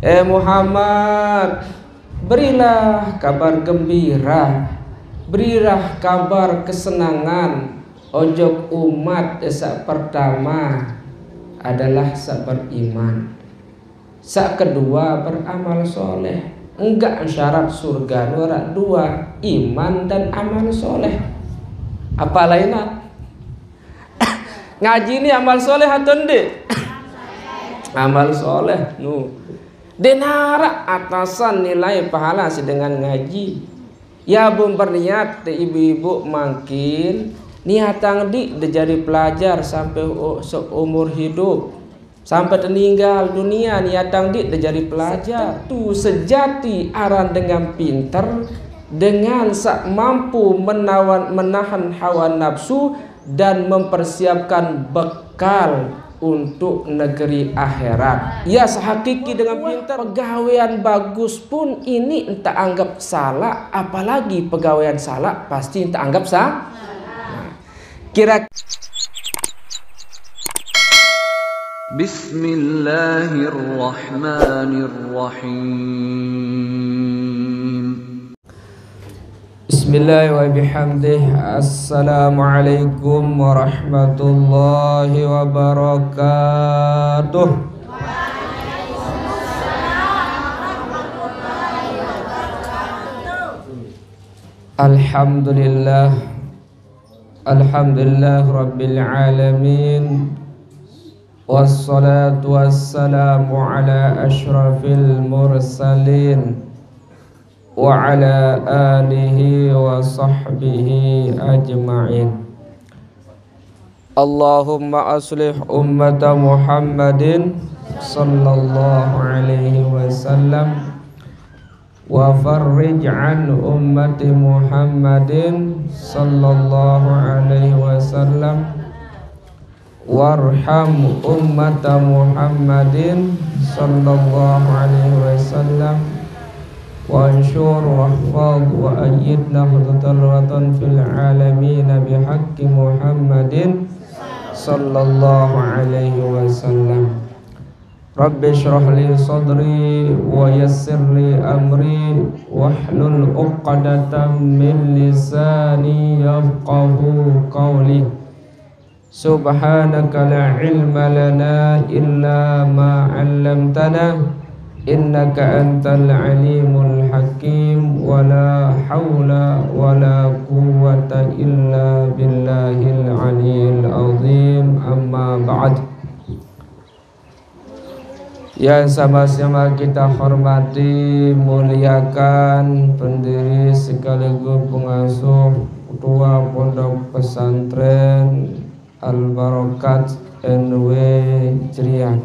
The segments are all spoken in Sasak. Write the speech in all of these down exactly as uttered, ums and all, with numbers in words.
Eh Muhammad, berilah kabar gembira, berilah kabar kesenangan ojok umat sak pertama adalah sak beriman, sak kedua beramal soleh. Enggak syarat surga, dua, dua, iman dan amal soleh. Apalaina? Ngaji ini amal soleh atau ndik? Amal soleh. Nu, denara atasan nilai pahala si dengan ngaji. Ya, bun berniat, te ibu-ibu mangkin niatang dik de jadi pelajar sampai u-, seumur hidup, sampai teninggal dunia niatang dik de jadi pelajar. Tentu sejati aran dengan pinter, dengan sak mampu menawan, menahan hawa nafsu dan mempersiapkan bekal untuk negeri akhirat. Ya, sehakiki dengan pinter, pegawaian bagus pun ini enta anggap salah, apalagi pegawaian salah pasti enta anggap salah. Nah, kira Bismillahirrahmanirrahim. Bismillah wa bihamdih. Assalamualaikum warahmatullahi wabarakatuh. Alhamdulillah. Alhamdulillah Rabbil Alamin. Wassalatu wassalamu ala asyrafil mursalin wa ala alihi wa sahbihi ajma'in. Allahumma aslih ummata Muhammadin sallallahu alaihi wasallam wa farrij an ummati Muhammadin sallallahu alaihi wasallam warham ummata Muhammadin sallallahu alaihi wasallam, wa ansyur wahfaz wa ayyid Nahdlatul Watan fil alamin bihaqqi Muhammadin sallallahu alaihi wasallam. Rabbi shrah li sadri wa yassir li amri wahlul uqdatam min lisani yafqahu qawli. Subhanaka la ilma lana illa ma 'allamtana, innaka antal alimul hakim, wa la haula wa la quwwata illa billahil aliyil azim. Amma ba'd. Yang sama-sama kita hormati, muliakan, pendiri sekaligus pengasuh, ketua Pondok Pesantren Al Barokat N W Jrian,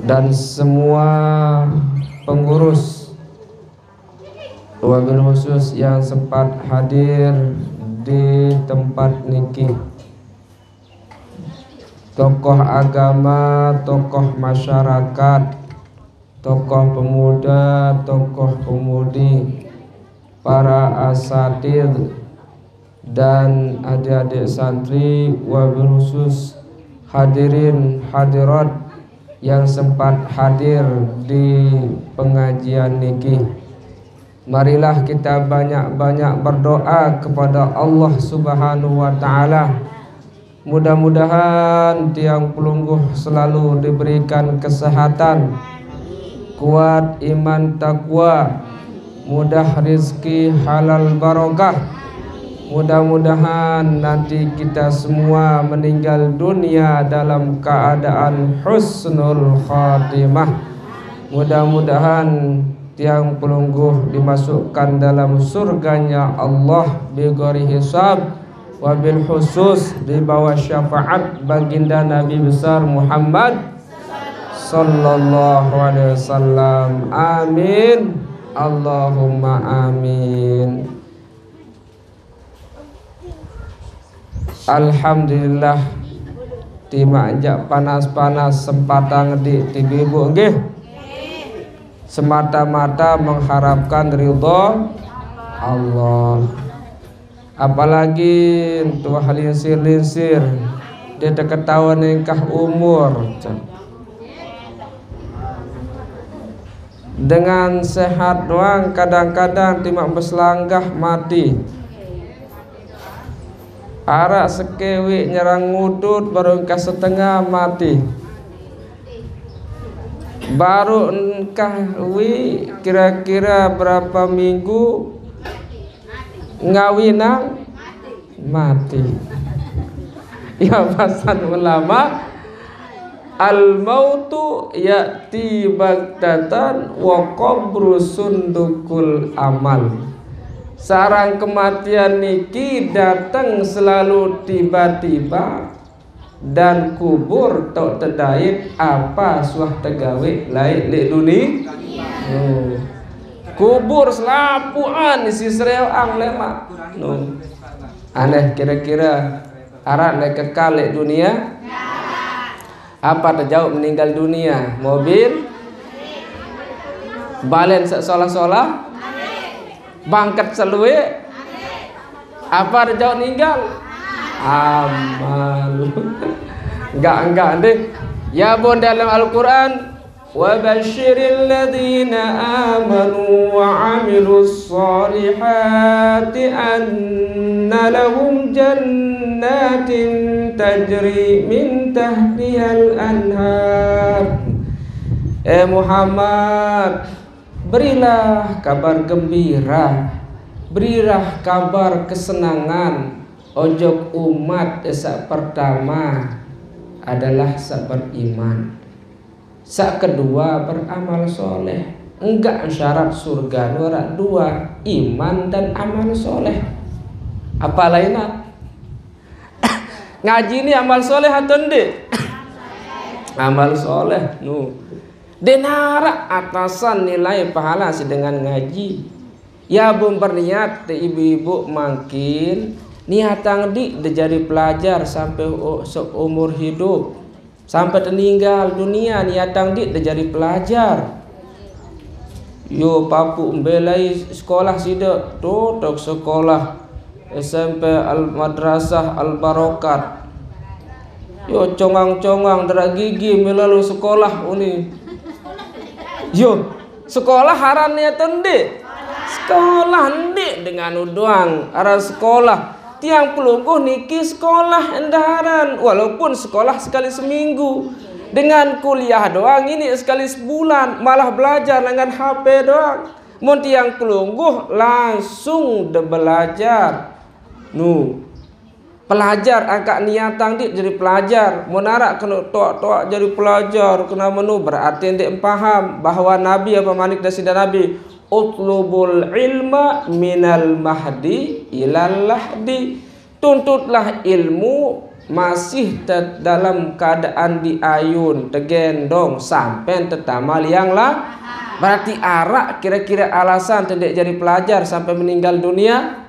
dan semua pengurus, wabil khusus yang sempat hadir di tempat niki, tokoh agama, tokoh masyarakat, tokoh pemuda, tokoh pemudi, para asatidz, dan adik-adik santri, wabil khusus hadirin hadirat yang sempat hadir di pengajian niki. Marilah kita banyak-banyak berdoa kepada Allah Subhanahu wa Ta'ala. Mudah-mudahan tiang pelungguh selalu diberikan kesehatan, kuat iman takwa, mudah rizki halal barokah. Mudah-mudahan nanti kita semua meninggal dunia dalam keadaan husnul khatimah. Mudah-mudahan tiang pelungguh dimasukkan dalam surganya Allah bighairi hisab, wabil khusus di bawah syafaat baginda Nabi besar Muhammad sallallahu alaihi wasallam. Amin. Allahumma amin. Alhamdulillah, timak jak panas-panas sempatang di tibi bu nggih. Semata-mata mengharapkan ridho Allah. Apalagi tuah linsir-linsir, dia terketawa nengkah umur. Dengan sehat doang kadang-kadang timaq beselanggah mati. Araq sekewiq nyerang ngudut baruq engkah setengah mati. Baruq engkah wiq kira-kira berapa minggu ngawinang mati. Ya, basen ulama, al mautu ya'ti baghtatan wa qabru sundukul amal. Sarang kematian niki dateng selalu tiba-tiba, dan kubur toq tedait apa suah tegaweq laeq leq duni. Oh. Kubur selapuqan isi sereoqang lemaq. Oh. Aneh, kira-kira araq leq kekal leq dunie? Apa tejauq meninggal dunie? Mobil? Balen saq solah-solah? Bangket selueq? Apa tejauq ninggal? Amal. Enggak, enggak, deh. Ya, bun, dalam Al-Quran, "Wa basyiril ladzina amanu wa amilus shalihati anna lahum jannatin tajri min tahtihal anhar." Eh Muhammad, berilah kabar gembira, berilah kabar kesenangan ojok umat saq pertama adalah saq beriman. Saq kedua beramal soleh. Enggak syarat surga nu araq dua, iman dan amal soleh. Apa lainne? Ngaji ni amal soleh atau ndeq? Amal soleh. Nu. Ndeq naraq atasan nilai pahala siq dengan ngaji. Ya, bun, berniat, te ibu-ibu mangkin, niatang diq de jari pelajar sampai u-, seumur hidup. Sampai teninggal dunie, niatang diq de jari pelajar. Yo, papuq mbe lai sekolah side, totok sekolah S M P Al Madrasah Al Barokat. Yo, congang-congang, ndaraq gigi, mbe lalo sekolah uni. Yo, sekolah aranne atau ndeq? Sekolah ndeq dengan udoang aran sekolah. Tiang pelungguh niki sekolah endah aran, walaupun sekolah sekali seminggu. Dengan kuliah doang ini sekali sebulan, malah belajar dengan H P doang. Mun tiang pelungguh langsung de belajar. Nu, pelajar angkaq niatang diq jari pelajar. Mun araq kene toaq-toaq jari pelajar, kene menu berarti ndeq paham bahwa Nabi apa manik Deside Nabi, "Utlubul ilma minal mahdi ilal lahdi." Tuntutlah ilmu masih te-, dalam keadaan diayun, tegendong, sampean tetama liang lah. Berarti araq kira-kira alasan te ndeq jari pelajar sampai meninggal dunia?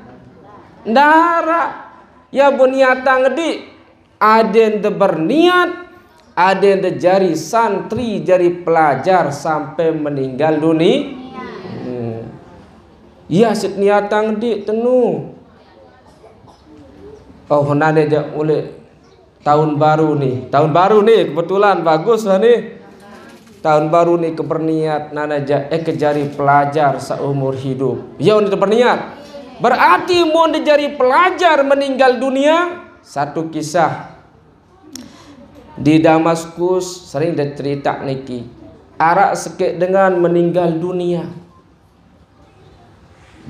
Ndaraq. Ya, bun, niatang diq. Aden de berniat, aden de jari santri, jari pelajar sampai meninggal duni-, hmm. Ya, siq niatang diq tenu. Oh, nane jaq uleq tahun baru ni. Tahun baru ni, kebetulan bagus lah ni. Tahun baru ni keberniat, nane jaq, eh, kejari pelajar seumur hidup. Ya, ni keberniat. Berarti mun de jari pelajar meninggal dunia, satu kisah. Di Damaskus sering de cerita niki. Araq sekeq dengan meninggal dunia.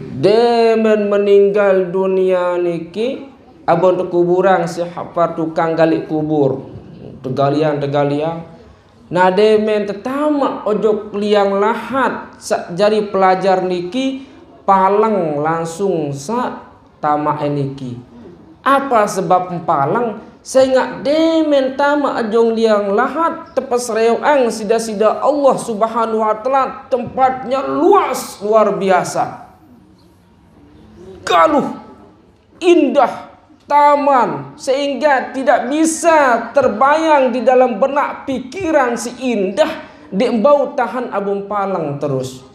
Demen meninggal dunia niki, abon tekuburang siq hapar tukang galiq kubur. Tegalian, tegalian. Nah, demen tetamaq ojok liang lahat saq jari pelajar niki, paleng langsung saq tamaqe niki. Apa sebab mpaleng? Sengaq demen tamaq ojok liang lahat, tepesereoqang side-side Allah Subhanahu wa Ta'ala, tempatnya luas, luar biasa. Galuh, indah, taman, sehingga tidak bisa terbayang di dalam benak pikiran si indah, ndeq bau tahan abon paleng terus.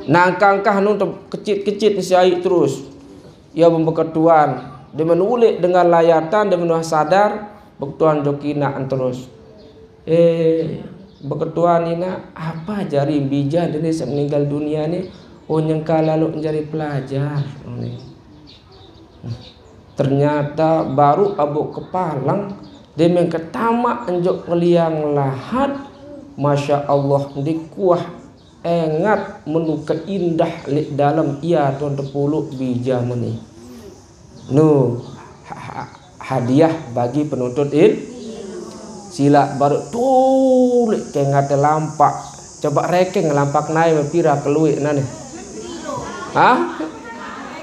Nangkangkah nun te-, kecit-kecit si aiq terus. Ia beketuan, demen uleq dengan layatan, demen uah sadar, beketuan jok inaq terus. Eh, Beketuan ina, apa jari bija dene saq meninggal dunia ni? Oh, nyengka lalo jari pelajar. Ternyata baru abuk kepaleng, demeng ketamaq enjuk ngeliang lahat. Masya Allah, ndikuah engat menu keindah leq dalem ia tun tepuluq bija meni. Nu, ha-, ha-, hadiah bagi penuntut il-, silaq baruq tuliq kengate lampaq. Coba rekeng lampaq nae pira keluiq nane. Hah?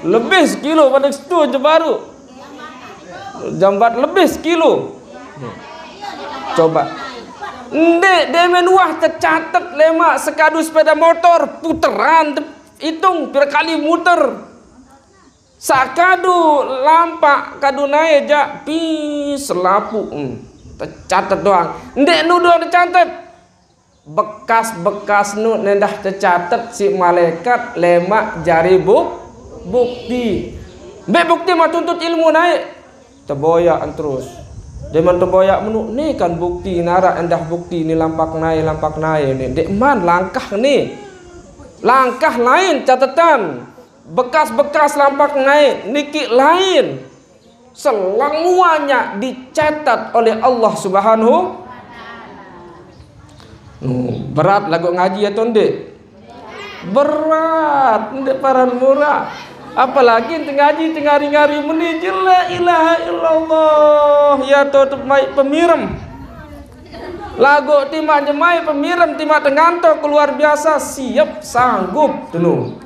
Lebih sekilo pade setu je baruq. Jambat lebih sekilo. Coba. Ndeq demen wah tecatet lemaq sekadu sepeda motor puteran te-, itung pire kali muter. Saq kadu lampaq, kadu nae jaq pi selapuq, hmm, tecatet doang. Ndeq nu doang tecatet. Bekas-bekas nu endah tecatet siq malaekat lemaq jari buk-, bukti. Mbe bukti maq tuntut ilmu nae? Teboyaq terus. Demen teboyaq menu, ni kan bukti, naraq endah bukti ni lampaq nae, lampaq nae ni. Ndeqman langkah ni. Langkah lain catetan. Bekas-bekas lampaq nae niki lain. Semuanya dicatat oleh Allah Subhanahu. Hmm, berat laguq ngaji atau ndeq? Berat, ndeq paran murah. Apalagi ente ngaji tengari-ngari meni je la ilaha illallah, ya tetep maiq pemirem. Laguq timaq jemai pemirem, timaq tenganto keluar biasa, siep, sanggup, tenu.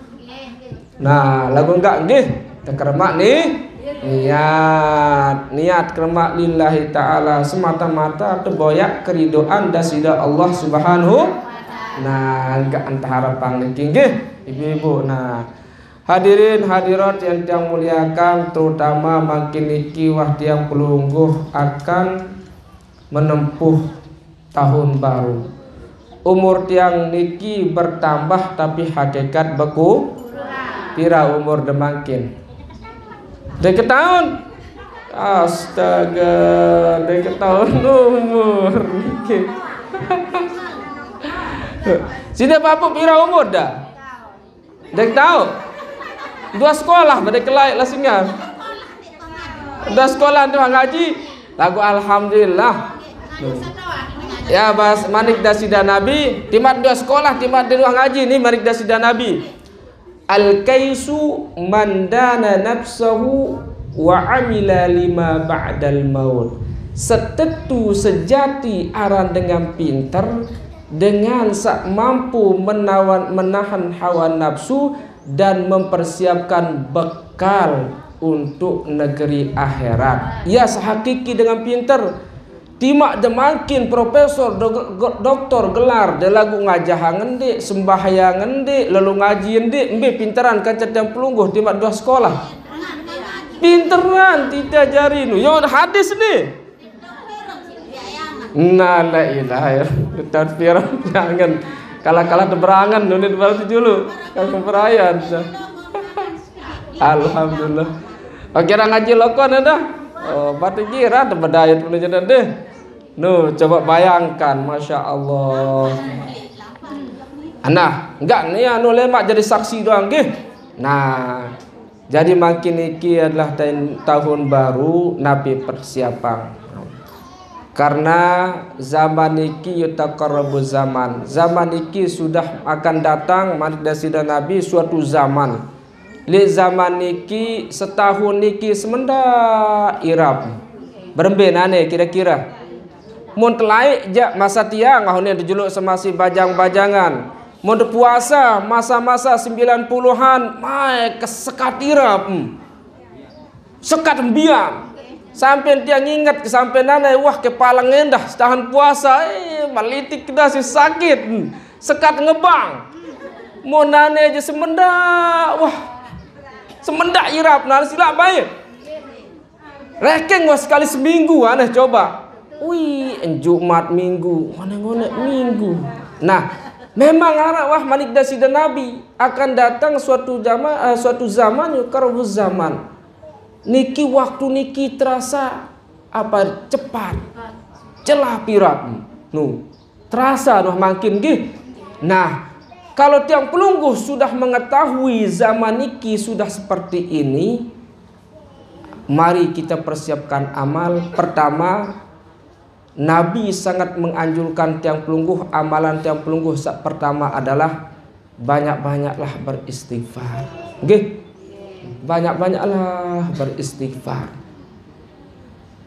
Nah, laguq enggak nggih, tekeremaq ni, niat, niat keremaq lillahi ta'ala, semata-mata teboyaq keridoan dasida Allah Subhanahu. Nah, enggak entah harapang niki nggih, ibu-ibu. Nah, hadirin hadirat yang tiang muliakan, terutama mangkin niki wah tiang pelungguh akan menempuh tahun baru. Umur tiang niki bertambah, tapi hakikat beku-, pira umur demangkin? Deket tahun. Astaga, deket tahun umur niki. Side papuq pira umur dah? Ndeq tao. Dua sekolah pade kelai lasingan. Dua sekolah dua ngaji. Laguq alhamdulillah. Ya, bas manik dasida Nabi, timaq dua sekolah, timaq dua ngaji ni manik dasida Nabi. Al-kaisu man dana nafsahu wa amila lima ba'dal maut. Setetu sejati aran dengan pinter dengan saq mampu menawan, menahan hawa nafsu dan mempersiapkan bekal untuk negeri akhirat. Ia sehakiki dengan pinter. Timaq demangkin profesor, do-, go-, doktor, gelar, de laguq ngajahang ndeq, sembahyang ndeq, lalo ngaji ndeq, mbe pinteran kance tiang pelungguh timaq dua sekolah? Pinteran tite jari nu. Yo hadis ni. Nah, la ilaha illallah. Takbir jangan. Kalah-kalah teberangan, nunit baru julu. Kagak perayan. Alhamdulillah. Oke, orang ngaji lokon ada. Oh, batu jiran tebedayat punya jadi deh. Nu, coba bayangkan, masya Allah. Nah, enggak ni anu lemaq jadi saksi doang nggih. Nah, jadi mangkin niki adalah taun, tahun baru, napi persiapan. Karena zaman niki yutaqarrabu zaman. Zaman niki sudah akan datang, manik dasida Nabi, suatu zaman. Leq zaman niki, setahun niki semendaq irap. Berembe nane kire-kire? Mun telaeq jaq masa tiang, wah, ne tejuluq semasi bajang-bajangan. Mun tepuasa masa-masa sembilan puluhan, mai kesekat irap. Sekat mbian. Sampe tiang inget kesampe nane, wah, kepaleng endah setahen puasa, eh, melitik kedah si sakit. Sekat ngebang. Mun nane je semendaq, wah. Semendaq irap, nane silaq bae. Rekeng wah sekali seminggu, aneh coba. Wih, Jumat Minggu, mana ngonek Minggu. Nah, memang araq wah manik dasida Nabi, akan datang suatu zaman, eh, suatu zaman, yuqarrabu zaman. Niki waktu niki terasa apa cepat. Celah pirap. Nu. Terasa noh mangkin nggih. Nah, kalau tiang pelungguh sudah mengetahui zaman niki sudah seperti ini, mari kita persiapkan amal. Pertama, Nabi sangat menganjurkan tiang pelungguh, amalan tiang pelungguh sa-, pertama adalah banyak-banyaklah beristighfar. Nggih. Banyak-banyaklah beristighfar.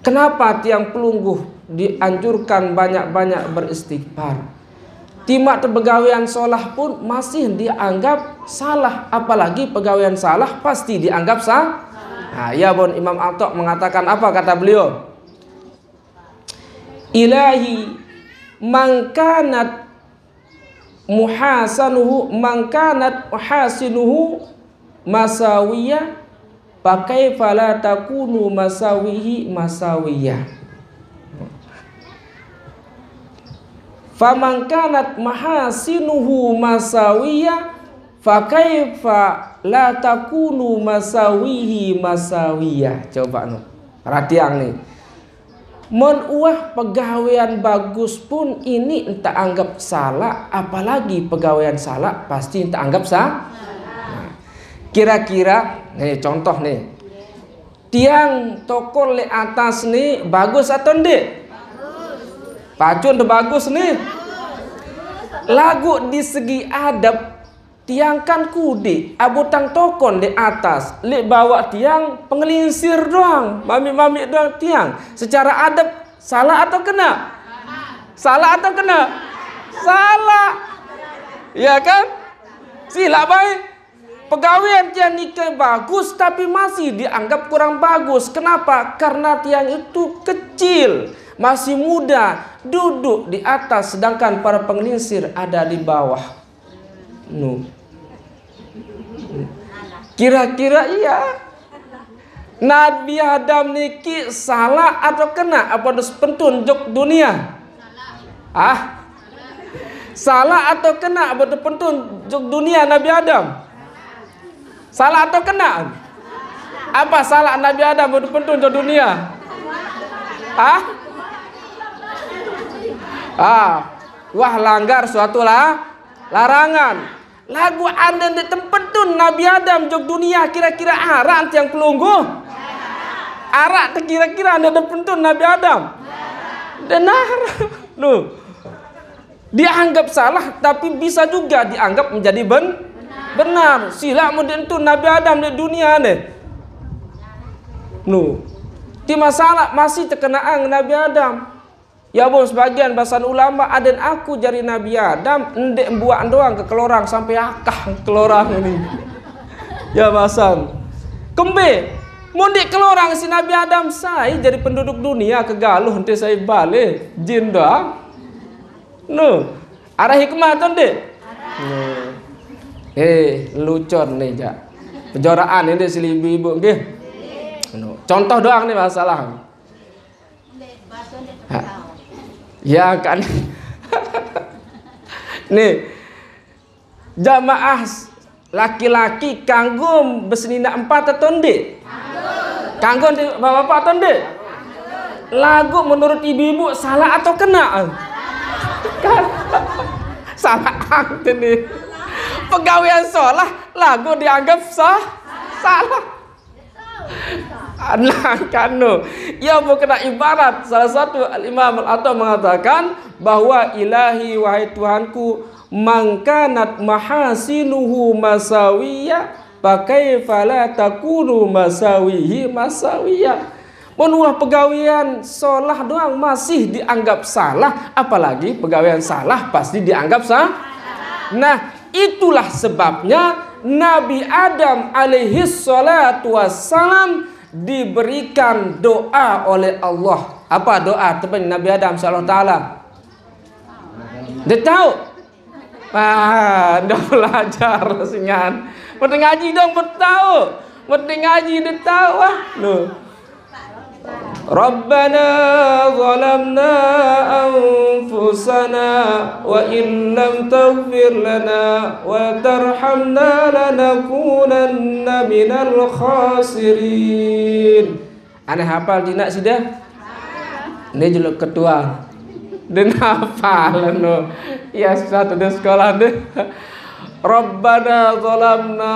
Kenapa tiang pelungguh dianjurkan banyak-banyak beristighfar? Timaq tebegawéan solah pun masih dianggap salah, apalagi pegawéan salah pasti dianggap sa-, nah, ya bon, Imam Atok mengatakan apa kata beliau? Ilahi, mangkanat muhasanuhu, mangkanat muhasinuhu masawiya, pakaifa la takunu masawihi masawiya. Famangkanat mahasinuhu masawiya, fakaifa la takunu masawihi masawiya. Coba no, perhatian nih. Mon uwah pegawéan bagus pun ini enta anggap salah, apalagi pegawéan salah pasti enta anggap sa-, nah, kira-kira, nih contoh nih. Tiang tokon leq atas nih bagus atau ndeq? Pacun de bagus nih. Laguq di segi adep, tiang kan kudiq, abutang tokon leq atas, leq bawaq tiang pengelingsir doang, mamiq-mamiq doang tiang. Secara adep, salah atau kena? Salah atau kena? Salah. Ya kan? Silaq bae. Pegawéan tiang nike bagus, tapi masih dianggap kurang bagus. Kenapa? Karena tiang itu kecil, masih muda, duduk di atas, sedangkan para pengelingsir ada di bawah. Nu. Kira-kira iya. Nabi Adam niki salah atau kena apa dus pentun jok dunia? Ah? Salah atau kena apa dus pentun jok dunia Nabi Adam? Salah atau kena? Apa salah Nabi Adam apa dus pentun jok dunia? Ah? Ah. Wah, langgar suatu la-, larangan. Laguq ande ndeq tempentun Nabi Adam jok dunia, kira-kira araq tiang pelungguh? Araq te kira-kira ande tempentun Nabi Adam? Ndeq araq. Loh. Dianggap salah, tapi bisa juga dianggap menjadi ben-, benar. Silaq mun ndeq entun Nabi Adam leq dunia ne. Loh. Ti masalah masih tekenaan Nabi Adam. Ya, bon, sebagian basen ulama, aden aku jari Nabi Adam, ndeq mbuaq doang ke kelorang sampai akah kelorang ini. Ya, basen. Kembe, mun ndeq kelorang siq Nabi Adam, sai jari penduduk dunia kegaluh ente sai bale, jin doang. No. Araq hikmah atau ndeq? No. Eh, lucon nih, jaq. Pejoraan ini sili ibu-ibu nggih. No. Contoh doang nih masalah. Ha. Ya kan. Nih, jamaah s-, laki-laki kanggo beseninaq empat atau ndeq? Kanggo ndeq, bapak-bapak atau ndeq? Laguq menurut ibu-ibu salah atau kena? Kan? Salah angte nih. Pegawéan solah laguq dianggap sah, salah. Nah, kanu. Ia berkena ibarat. Salah satu Al-Imam Al-Atta mengatakan bahwa ilahi, wahai Tuhanku, mangkanat mahasinuhu masawiya, pakaifa la takunu masawihi masawiya. Mun uwah pegawéan solah doang masih dianggap salah, apalagi pegawéan salah pasti dianggap sa-, nah, itulah sebabnya Nabi Adam alaihi salatu wassalam diberikan doa oleh Allah. Apa doa tebeng Nabi Adam, insyaallah taala? Ndeq tao? Ah, ndeq belajar singan. Mesti ngaji dong, ndeq tao. Mesti ngaji, ndeq tao, ah. Loh. Rabbana zalamna anfusana wa in lam taghfir lana wa tarhamna lanakunanna minal khasirin. Ane hafal dinaq side? Ini juluq ketua. Den hafal no. Ya, satu di sekolah deh. Rabbana zalamna,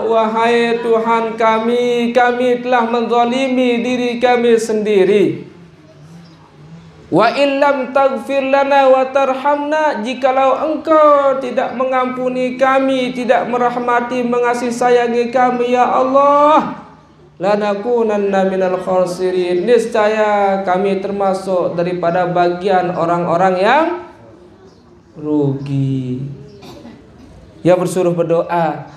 wahai Tuhan kami, kami telah menzalimi diri kami sendiri. Wa illam taghfir lana wa tarhamna, jikalau Engkau tidak mengampuni kami, tidak merahmati, mengasihi sayangi kami, ya Allah, lanakunanna minal khasirin, niscaya kami termasuk daripada bagian orang-orang yang rugi. Ya, bersuruh berdoa.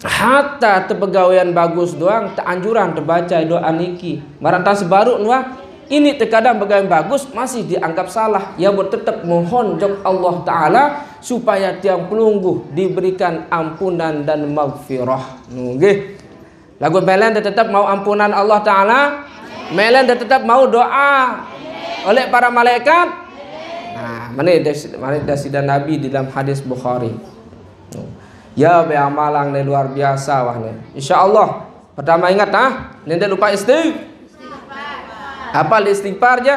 Hatta tepegawaian bagus doang, teanjuran tebaca doa niki. Maranta sebaru nuah, ini terkadang pegawai bagus masih dianggap salah. Ya, buat tetap mohon jok Allah Ta'ala supaya tiang pelungguh diberikan ampunan dan maghfirah. Nggih. Lagu melen tetap mau ampunan Allah Ta'ala. Melen tetap mau doa oleh para malaikat. Nah, mana das-, mana dasidan Nabi di dalam hadis Bukhari. Ya, be amalan ni luar biasa wah ni. Insya Allah. Pertama ingat, ah, ni ndak lupa isti-, apa istighfar je?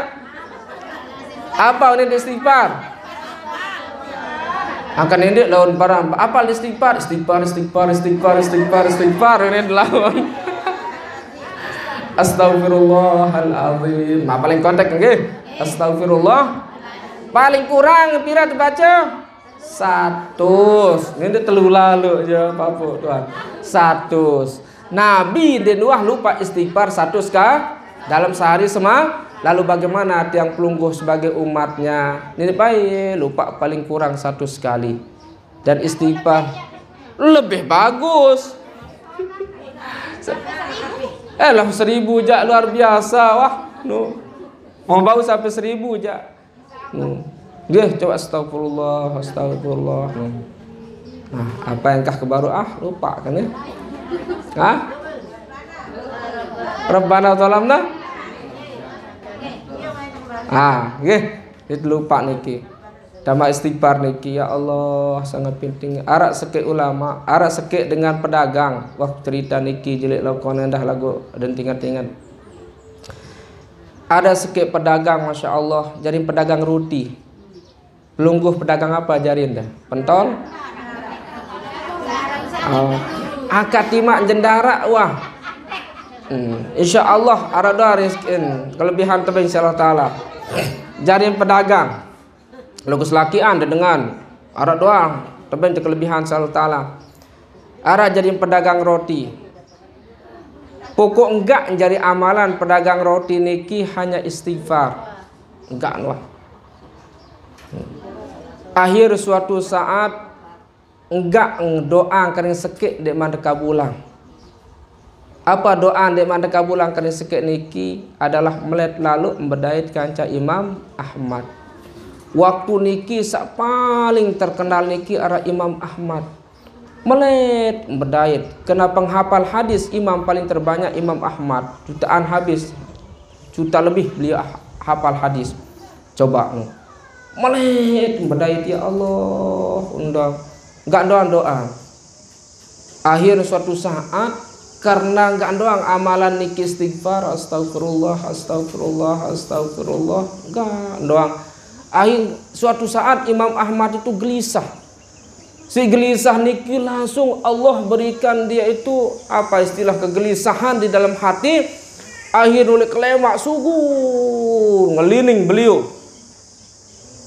Apa ni istighfar? Angkat ni ndak lawan barang. Apa istighfar? Istighfar, istighfar, istighfar, istighfar, istighfar. Ini lawan. Astagfirullahaladzim. Nah, paling kontak nggih. Astagfirullah. Paling kurang pira dibaca? Satus. Ini telu lalu je, Bapak Tuhan. Satus. Nabi di Nuah lupa istighfar satus ka dalam sehari sema. Lalu bagaimana tiang pelungguh sebagai umatnya? Ini baik, lupa paling kurang satu sekali. Dan istighfar lebih bagus. Eh lah, seribu jak luar biasa, wah. No. Mau bau sampai seribu jak. Hmm. Dia coba astagfirullah, astagfirullah. Hmm. Nah, apa yang kah kebaru, ah, lupa kan ya? Hah? Rabbana zalamna? Ah, nggih. Itu lupa niki. Tambah istighfar niki, ya Allah, sangat penting. Arak sekek ulama, arak sekek dengan pedagang. Wah, cerita niki jelik lokon endah lagu dan tingat-tingat. Ada sekek pedagang, masya Allah, jadi pedagang roti. Pelungguh pedagang apa jarin dah? Pentol? Oh. Angkat timak jendara, wah. Hmm. Insya Allah, ada doa rezeki, kelebihan tebing insya Allah Ta'ala. Jarin pedagang. Lagu selakian dengan ada doa tebing kelebihan insya Allah Ta'ala. Ada jarin pedagang roti. Pokok enggak jadi amalan pedagang roti niki hanya istighfar. Enggak nuah. Akhir suatu saat, enggak doa kering sekek dek mandeka bulang. Apa doa dek mandeka bulang kering sekek niki adalah melet lalu bedait kanca Imam Ahmad. Waktu niki sak paling terkenal niki arah Imam Ahmad. Melet bedait. Kena penghafal hadis imam paling terbanyak Imam Ahmad. Jutaan habis. Juta lebih beliau hafal hadis. Coba no. Melet bedait, ya Allah, undang. Enggak doang doa. Akhir suatu saat, karena enggak doang amalan niki istighfar, astagfirullah, astagfirullah, astagfirullah, enggak doang. Akhir suatu saat Imam Ahmad itu gelisah. Si gelisah niki langsung Allah berikan dia itu, apa istilah, kegelisahan di dalam hati. Akhir oleh kelemak sugu ngelining beliau.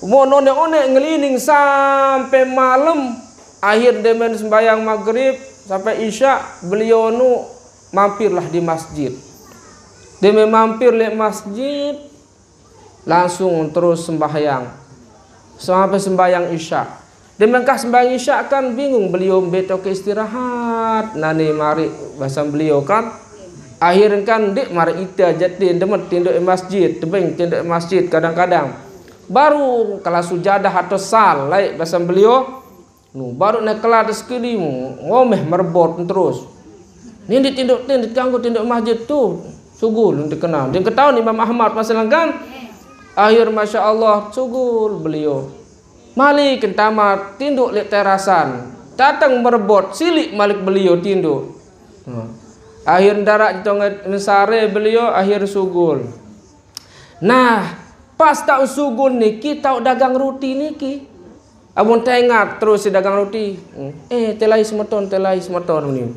Mau nonek-onek ngelining sampai malam. Akhir demen sembahyang maghrib sampai isya, beliau nu mampirlah di masjid. Demen mampir lek masjid, langsung terus sembahyang sampai sembahyang isya. Demen kah sembahyang isya kan bingung beliau, betok ke istirahat. Nani mari bahasa beliau kan. Akhir kan dik mari ita jatin demen tinduk masjid, tebing tinduk masjid kadang-kadang. Baru kalau sujadah atau sal, laik bahasa beliau. Nu, baru naik kelas sekali, ngomeh merebot terus. Nindit tinduk, nindit kanggo tinduk masjid tu. Sugul, nindit kenal. Dia ketahuan Imam Ahmad masalah kan. Akhir, masya Allah, sugul beliau. Mali kentamat, tinduk lek terasan. Datang merebot, silik malik beliau tinduk. Hmm. Akhir darat jitong mesare beliau, akhir sugul. Nah, Pas taun sugul niki tau dagang roti niki. Amun teingat terus si dagang roti. Hmm. Eh, telai semeton, telai semeton ni.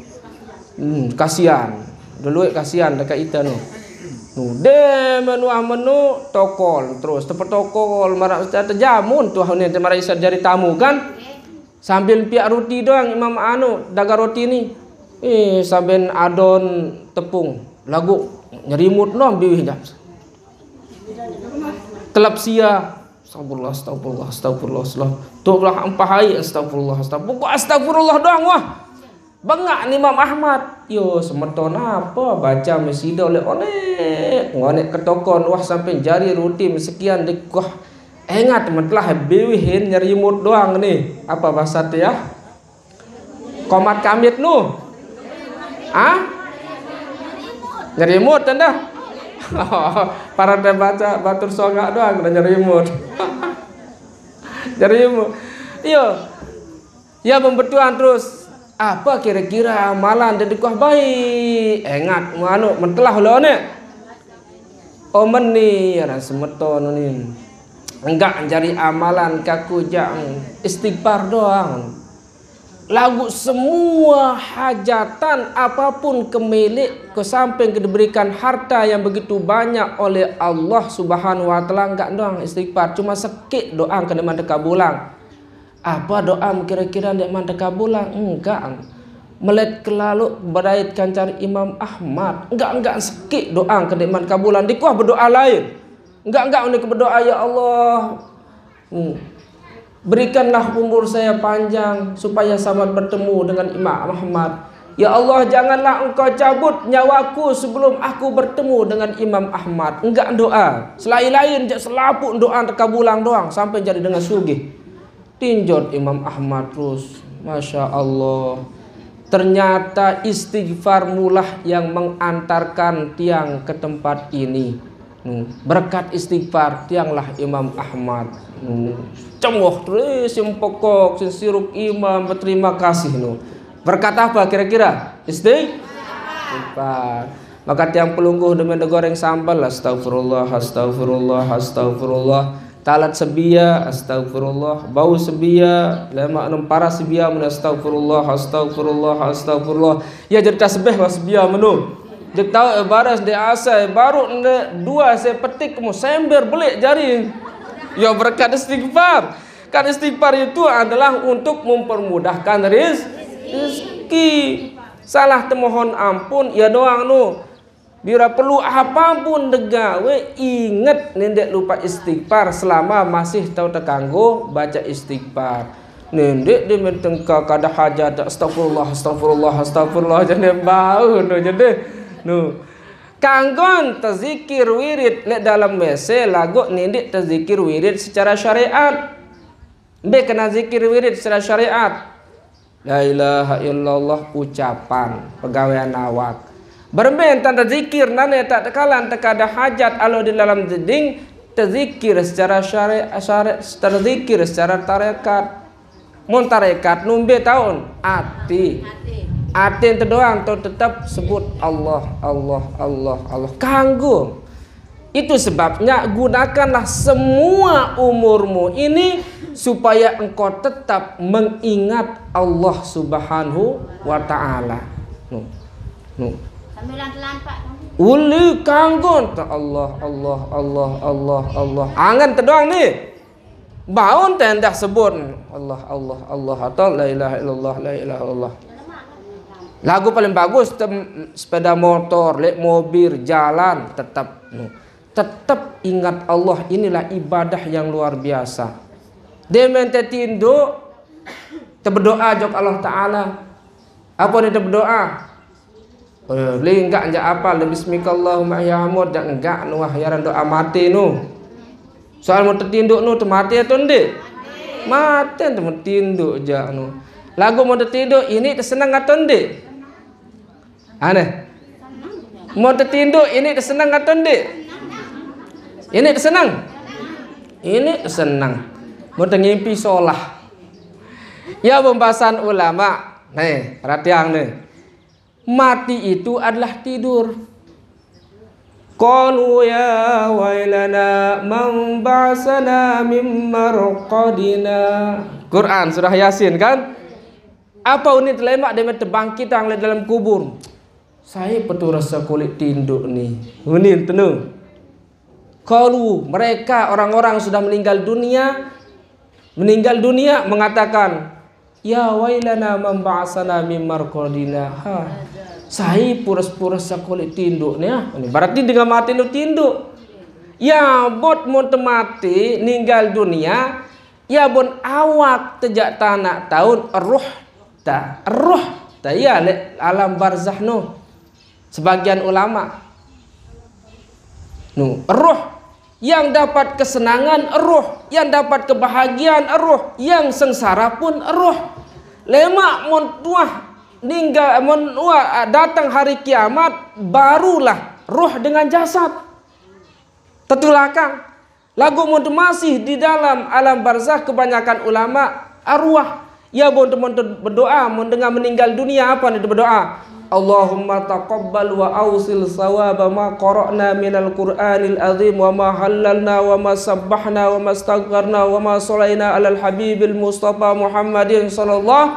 Hmm, kasihan. Dulu kasihan dekat ita nu. Nu de menuah menu tokol terus tepetokol marah ustaz tejamun tuah ni marah isa jari tamu kan. Sambil piak roti doang Imam anu dagang roti ni. Eh, sambil adon tepung lagu nyerimut nom biwih jam. Telap sia. Astagfirullah, astagfirullah, astagfirullah, astagfirullah. Tok lah empah air, astagfirullah, astagfirullah. Pokok astagfirullah doang wah. Bengak ni Imam Ahmad. Yo, semeton apa baca mesida oleh-oleh. Ngonek ketokon wah sampai jari roti mesekian dekuah. Engat mentelah biwihin nyerimut doang ni. Apa bahasa tu ya? Komat kamit nu. Ah? Nyerimut tanda. Para baca batur songak doang kena nyerimut. Nyerimut. Iya. Ya pembetulan terus. Apa kira-kira amalan dan dikuah baik? Engat anu mentelah lo ne. Omen ni orang semeton ni. Enggak jari amalan kaku jang istighfar doang. Lagu semua hajatan apapun kemilik ke samping diberikan harta yang begitu banyak oleh Allah Subhanahu wa taala enggak doang istighfar cuma sekik doang kena manteka bulang. Apa doa kira-kira ndak manteka bulang? Enggak. Melet kelalu bedait kancar Imam Ahmad. Enggak enggak sekik doa kena manteka bulang. Dikuah berdoa lain. Enggak enggak unik berdoa ya Allah. Hmm. Berikanlah umur saya panjang supaya selamat bertemu dengan Imam Ahmad. Ya Allah, janganlah engkau cabut nyawaku sebelum aku bertemu dengan Imam Ahmad. Enggak doa. Selain lain je selapuk doa teka bulang doang sampai jadi dengan sugih. Tinjot Imam Ahmad terus. Masya Allah. Ternyata istighfar mulah yang mengantarkan tiang ke tempat ini. Hmm. Berkat istighfar tianglah Imam Ahmad. Hmm. Cemoh terus yang pokok, yang siruk imam berterima kasih nu. Berkat apa kira-kira? Istighfar. Maka tiang pelungguh demi goreng sambal, astagfirullah, astagfirullah, astagfirullah. Talat sebia, astagfirullah. Bau sebia, lemak enam paras sebia, mena astagfirullah, astagfirullah, astagfirullah. Ya jadi tasbih lah sebia menu. Dia tahu eh, baras dia asai baru ne dua saya petik kamu sember belik jari. Ya berkat istighfar. Kan istighfar itu adalah untuk mempermudahkan riz- rezeki. Salah temohon ampun ya doang nu. Bila perlu apapun degawe inget nendek lupa istighfar selama masih tahu tekanggo baca istighfar. Nendek dia mentengka kada hajat astagfirullah astagfirullah astagfirullah jadi bau nu jadi nu. Kanggon tezikir wirid lek dalam wese lagu nindik tezikir wirid secara syariat. Mbe kena zikir wirid secara syariat. La ilaha illallah ucapan pegawaian awak. Berembe tanda zikir nane tak tekalan tekada hajat alo di dalam jeding tezikir secara syariat, syariat tezikir secara tarekat. Mun tarekat numbe taun ati. Ati ente doang tau tetap sebut Allah, Allah, Allah, Allah. Kanggo. Itu sebabnya gunakanlah semua umurmu ini supaya engkau tetap mengingat Allah Subhanahu wa taala. Nu. Nu. Uli kanggo ta Allah, Allah, Allah, Allah, Allah. Angan te doang ni. Baun tendah sebut Allah, Allah, Allah atau la ilaha illallah, la ilaha illallah. Lagu paling bagus tem, sepeda motor, lek mobil, jalan tetap nu. Tetap ingat Allah inilah ibadah yang luar biasa. Demen te tinduk te berdoa jok Allah Taala. Apa ni te berdoa? Eh, beli enggak enjak apa le bismikallahumma ya hamud jak enggak nu wah yaran doa mati nu. Soal mau tertinduk nu temati atau ndik? Mati temtinduk jak nu. Lagu mau tertinduk ini tersenang atau ndik? Aneh. Mau tertinduk ini tersenang atau ndik? Ini tersenang. Ini tersenang. Mau ngimpi solah. Ya pembahasan ulama. Nih, perhatian nih. Mati itu adalah tidur. Qalu ya wailana man ba'atsana min marqadina. Quran surah Yasin kan? Apa unin telemak dia tebangkitang le dalam kubur? Sai peturus sakulit tinduk ni. Unin tenu. Qalu, mereka orang-orang sudah meninggal dunia, meninggal dunia mengatakan, ya wailana man ba'atsana min marqadina. Ha. Sai purus-purus sakulit tinduk ni, ah. Ini berarti dengan mati nu tinduk. Ya bot mun temati ninggal dunia, ya bon awak tejak tanak taun roh ta. Roh ta ya le alam barzah nu. Sebagian ulama nu roh yang dapat kesenangan, roh yang dapat kebahagiaan, roh yang sengsara pun roh. Lemak mun tuah ninggal, mun tuah datang hari kiamat, barulah roh dengan jasad tetulakang. Lagu mun masih di dalam alam barzah, kebanyakan ulama arwah. Ya bon teman berdoa mun dengan meninggal dunia, apa ni berdoa? Allahumma taqabbal wa ausil sawaba ma qara'na minal Qur'anil azim wa ma hallalna wa ma sabbahna wa ma astaghfarna wa ma shalaina alal habibil mustafa Muhammadin sallallahu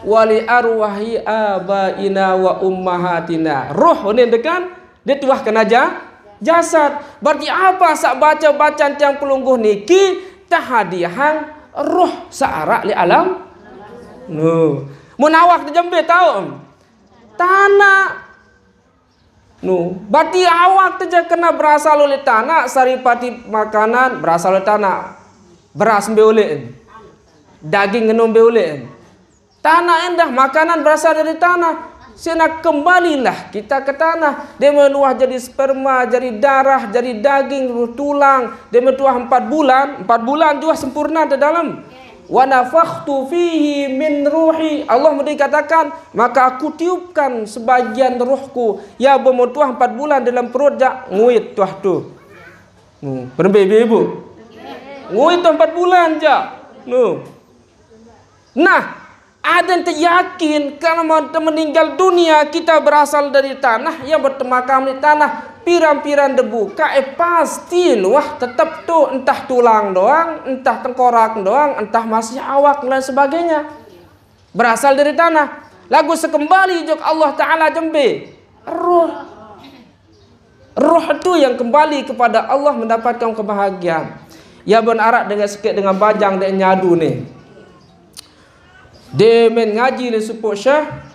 wa li arwahi abaina wa ummahatina. Roh ni dekan dia tuah kena ja, jasad. Berarti apa sak baca-baca tiang pelungguh niki tahadiahang roh saarak li alam? Nu. Mun awak tejembe tau. Tanah. Nu. Berarti awak teja kena berasal oleh tanah, saripati makanan berasal oleh tanah. Beras mbe oleh. Daging ngenu mbe oleh. Tanah endah, makanan berasal dari tanah. Sina kembalilah kita ke tanah. Dia menuah jadi sperma, jadi darah, jadi daging, tulang. Dia menuah empat bulan, empat bulan juga sempurna di dalam. Wa nafakhtu fihi min ruhi. Allah mau dikatakan, maka aku tiupkan sebagian rohku. Ya, bemetuah empat bulan dalam perut jak nguit tuah tu. Hmm, berembe ibu? Nguit tuah empat bulan jak. Nu. Nah, ada yang teryakin kalau mau meninggal dunia kita berasal dari tanah, yang bertemakam di tanah, piran-piran debu, kae pasti nuah tetap tu, entah tulang doang, entah tengkorak doang, entah masih awak dan lain sebagainya. Berasal dari tanah. Lagu sekembali jok Allah Ta'ala jembe. Roh. Roh tu yang kembali kepada Allah mendapatkan kebahagiaan. Ya bon arak dengan sikit dengan bajang dek nyadu ni. Dia main ngaji di sepuk syah.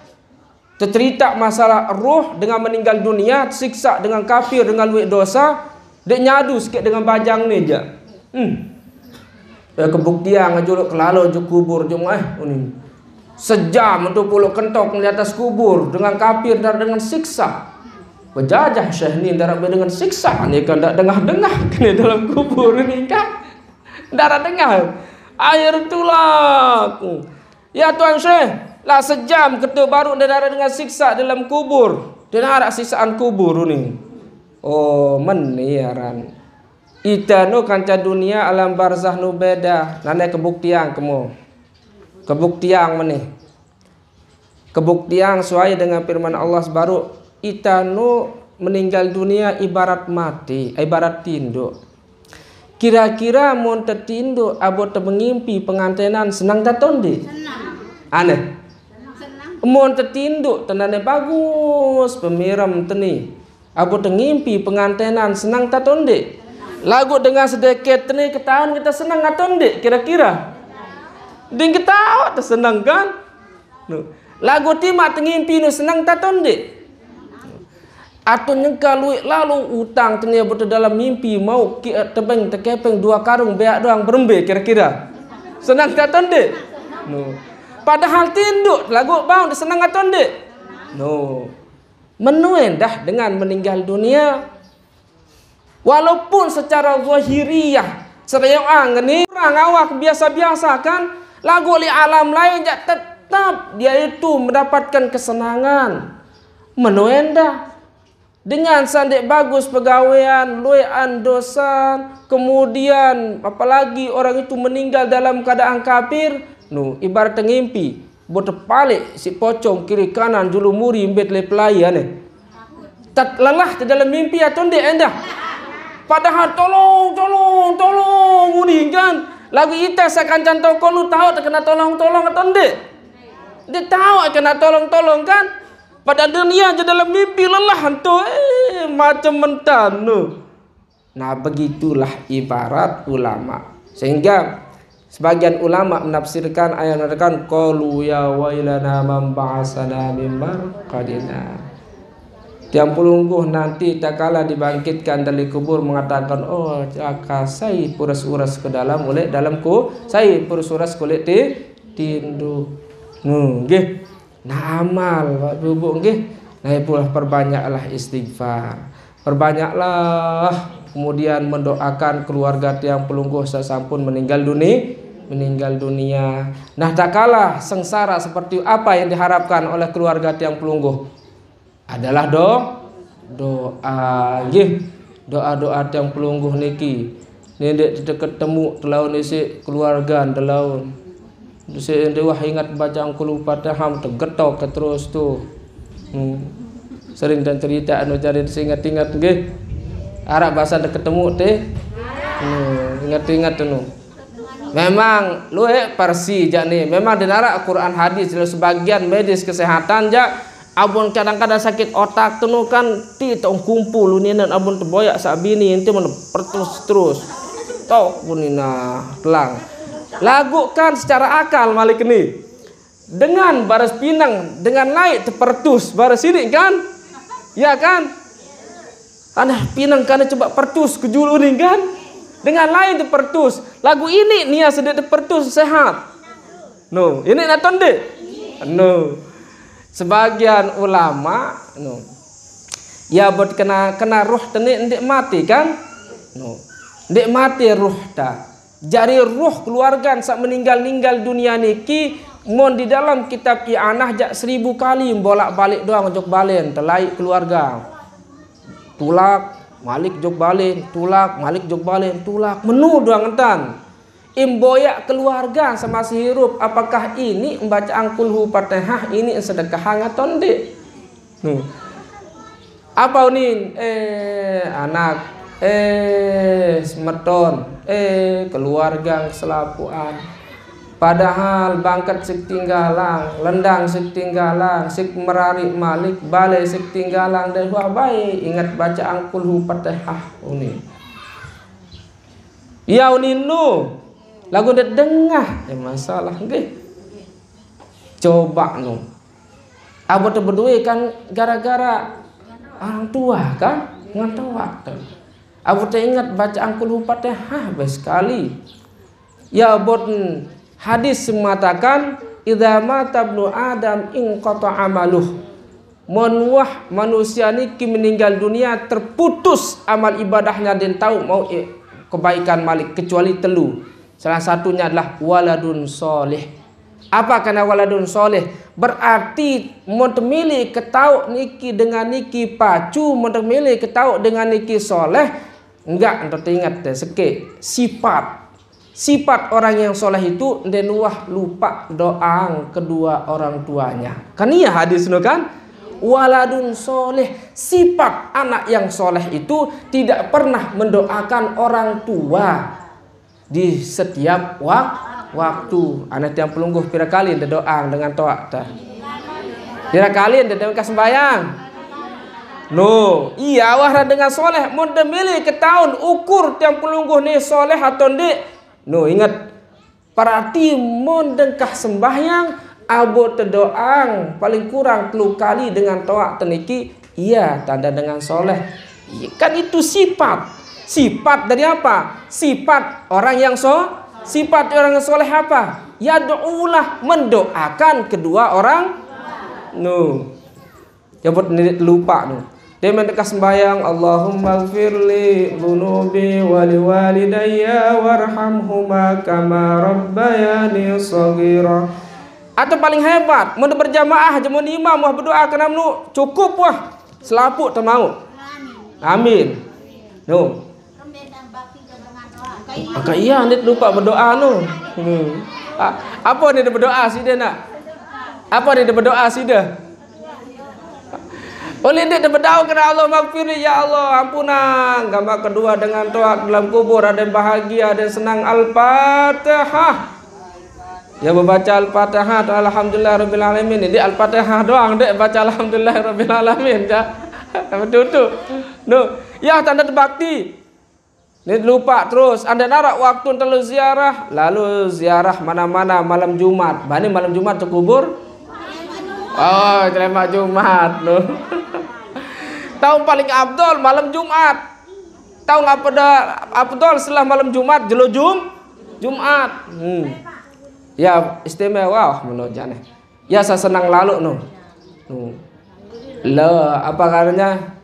Tercerita masalah roh dengan meninggal dunia, siksa dengan kafir, dengan luit dosa. Dek nyadu sikit dengan bajang ni je. Hmm. Ya, kebuktian ngejuluk kelalo je kubur je eh. Ini. Sejam tu puluk kentok di atas kubur dengan kafir dan dengan siksa. Bejajah Syekh ni ndak dengan siksa ni kan ndak dengah-dengah kena dalam kubur ni kan. Ndak dengah. Air tulak. Ya Tuan Syekh, lah sejam ketu baru ndak dengan siksa dalam kubur. Dia nak siksaan kubur ni. Oh, meni aran. Ita nu kanca dunia alam barzah nu beda. Nane kebuktian kemu. Kebuktian meni. Kebuktian suai dengan firman Allah sebaru, ita nu meninggal dunia ibarat mati, ibarat tinduk. Kira-kira mun tetinduk abo temengimpi pengantenan senang tatonde? Aneh. Mun tetinduk tenane bagus, pemirem teni. Abo tengimpi pengantenan senang tatonde? Lagu dengan sedikit teni ketahuan kita senang tatonde kira-kira? Ding ketawa tu senang kan? Nu. Lagu timak tengimpi nu senang tatonde? Atau nyengka luit lalu utang tenia betul dalam mimpi mau ki tebeng tekepeng dua karung beak doang berembe kira-kira? Senang tatonde? Nu. Padahal tinduk lagu bau senang tatonde? Nu. Menuen dah dengan meninggal dunia. Walaupun secara zahiriyah sereang ni orang awak biasa-biasa kan, lagu li alam lain jak tetap dia itu mendapatkan kesenangan. Menuen dah. Dengan sandik bagus pegawean, luean dosa, kemudian apalagi orang itu meninggal dalam keadaan kafir, nu ibarat tengimpi. Botepalik si pocong kiri kanan julu muri mbet le pelai ane. Tet-, lelah di dalam mimpi atau ndik endah? Padahal tolong, tolong, tolong, uning kan. Lagu ita sakancan toko nu tahu terkena tolong, tolong atau ndik? Dia tahu kena tolong, tolong kan. Pada dunia je dalam mimpi lelah tu, eh, macam mentan tu. Nah, begitulah ibarat ulama. Sehingga sebagian ulama menafsirkan ayat mengatakan, "Qalu ya wailana man ba'asana min marqadina." Tiang pelungguh nanti tak kala dibangkitkan dari kubur mengatakan, "Oh, caka sai puras-uras ke dalam ulek dalam ku, sai puras-uras kulit ti tindu." Hmm, nggih. Nah, amal, Bapak Ibu, nggih. Nah, itulah perbanyaklah istighfar. Perbanyaklah kemudian mendoakan keluarga tiang pelungguh sesampun meninggal dunia, meninggal dunia. Nah, tak kalah sengsara seperti apa yang diharapkan oleh keluarga tiang pelungguh adalah do, doa, nggih. Doa-doa tiang pelungguh niki. Nindek ketemu telaun isi keluarga telaun. Isi wah ingat baca angkul Fatihah tegetok ke terus tu. Hmm. Sering dan cerita anu cari ingat-ingat nggih. Arak bahasa dek ketemu teh. Hmm, ingat-ingat anu. Memang luek parsi jak ni. Memang dinarak Quran hadis, lalu sebagian medis kesehatan jak. Abon kadang-kadang sakit otak tu nu kan ti tong kumpul uninan abon teboyak sak bini enti mana pertus terus. Tok bunina telang. Lagu kan secara akal malik ni. Dengan baras pinang, dengan lain tepertus baras ini kan? Ya kan? Tanah pinang kana coba pertus ke julu ni kan? Dengan lain tepertus. Lagu ini nia sedek tepertus sehat. No, ini naton dek. No. Sebagian ulama, no. Ya buat kena, kena roh tene ndik mati kan? No. Ndik mati roh ta. Jari roh keluarga sak meninggal-ninggal dunia niki mon di dalam kitab I'anah jak seribu kali bolak-balik doang jok balen telai keluarga. Tulak, malik jok balen, tulak, malik jok balen, tulak. Menu doang entan. Imboyak keluarga semasa hirup, apakah ini membaca angkulhu Fatihah ini sedekah hangat atau ndik? Hmm. Apa unin? Eh, anak, eh, semeton, eh, keluarga selapuan. Padahal bangkat sik tinggalang, lendang sik tinggalang, sik merari malik, balai sik tinggalang, dan wah baik ingat baca angkulhu Fatihah unin. Ya unin nu, lagu dek dengah, eh, masalah nggih. Coba nu. Abot berdua kan gara-gara orang tua kan ngantuk waktu. Abot ingat baca angkulhu Fatihah bae sekali. Ya abot hadis mengatakan idza mata ibnu Adam inqata amaluh. Mon wah manusia niki meninggal dunia terputus amal ibadahnya dan tahu mau eh, kebaikan malik kecuali telu. Salah satunya adalah waladun soleh. Apa kana waladun soleh? Berarti mon temili ketauk niki dengan niki pacu, mon temili ketauk dengan niki soleh, enggak ento teingat deh seke sifat. Sifat orang yang soleh itu ndenuah lupa doang kedua orang tuanya. Kan iya hadis nu kan? Waladun soleh, sifat anak yang soleh itu tidak pernah mendoakan orang tua. Di setiap wak-, waktu. Anak tiang pelungguh pira kali nda doa dengan toak ta? Pira kali nda dengan sembahyang? No, iya wah dengan soleh. Mun demili ketaun ukur tiang pelungguh ni soleh atau ndik? No, ingat. Parati mun dengkah sembahyang, abo tedoang paling kurang telu kali dengan toak teniki, iya tanda dengan soleh. Iya, kan itu sifat. Sifat dari apa? Sifat orang yang so, sifat orang yang soleh apa? Ya do'ulah mendoakan kedua orang. No. Jabut nidit lupa no. Dia mendekah sembahyang, Allahumma gfirli dunubi wali walidayya warhamhuma kama rabbayani saghira. Atau paling hebat, mun berjamaah aja mun imam wah berdoa kena menu cukup wah. Selapu temau. Amin. No. Maka iya nit lupa berdoa no. Hmm. Ah, apa ni dia berdoa sida nak? Apa ni dia berdoa sida? Oleh dia dia berdoa kena Allah, maghfirli, ya Allah, ampunang. Gambar kedua dengan toak dalam kubur, ada yang bahagia, ada yang senang. Al-Fatihah. Ya, membaca Al-Fatihah tu, Alhamdulillah Rabbil Alamin. Ini Al-Fatihah doang, dia baca Alhamdulillah Rabbil Alamin. Ya. Betul tu. No. Ya, tanda bakti. Ni lupa terus. Anda narak waktu terlalu ziarah, lalu ziarah mana-mana malam Jumat. Bani malam Jumat tu kubur? Oh, selamat Jumat tu. Tahun paling afdal malam Jumat. Tahun apa dah afdal setelah malam Jumat? Jelo Jum Jumat. Hmm. Ya, istimewa menurut jane. Ya, saya senang lalu no. No. La, apa katanya?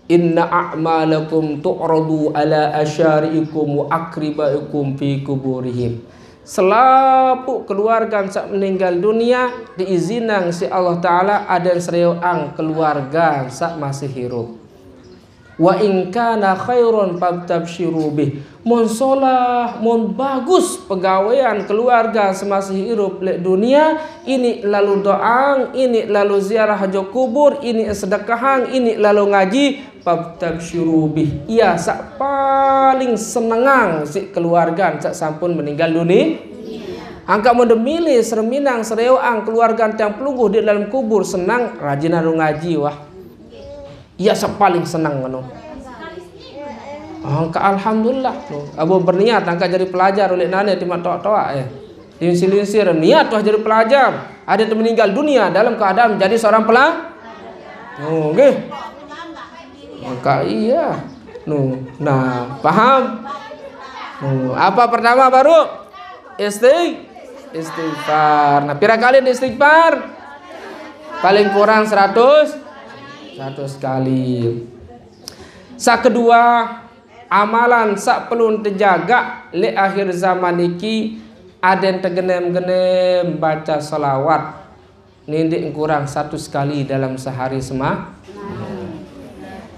Inna a'malakum tu'radu ala asyari'ikum wa akribaikum fi kuburihim. Selapuq keluarga saq meninggal dunia diizinang siq Allah Ta'ala aden serioqang keluarga saq masih irup. Wa in kana khairan fabtabsyiru bih. Mon solah, mon bagus pegawean keluarga semasih irup leq dunia, ini lalu doang, ini lalu ziarah ojok kubur, ini sedekahang, ini lalu ngaji, fabtabsyiru bih. Iya saq paling senengang siq keluargan saq sampun meninggal duni. Angkaq mon de mele sereminang serioqang keluargan tiang pelungguh di dalem kubur senang, rajin alu ngaji, wah. Iya saq paling seneng ngono. Angkaq alhamdulillah. Abu berniat angkaq jari pelajar uleq nane timaq toaq-toaq, eh. Linsir-linsir niat wah jari pelajar. Ada yang meninggal dunia dalam keadaan menjadi seorang pela-, oh, nggih. Angkaq iya. No. Nah, paham? No. Apa pertama baru? Isti-, istighfar. Nah, pira kali istighfar? Paling kurang seratus, seratus kali. Saq kedua, amalan saq perlu tejagaq leq akhir zaman niki aden tegenem-genem baca selawat. Nindiq kurang seratus kali dalam sehari sema-,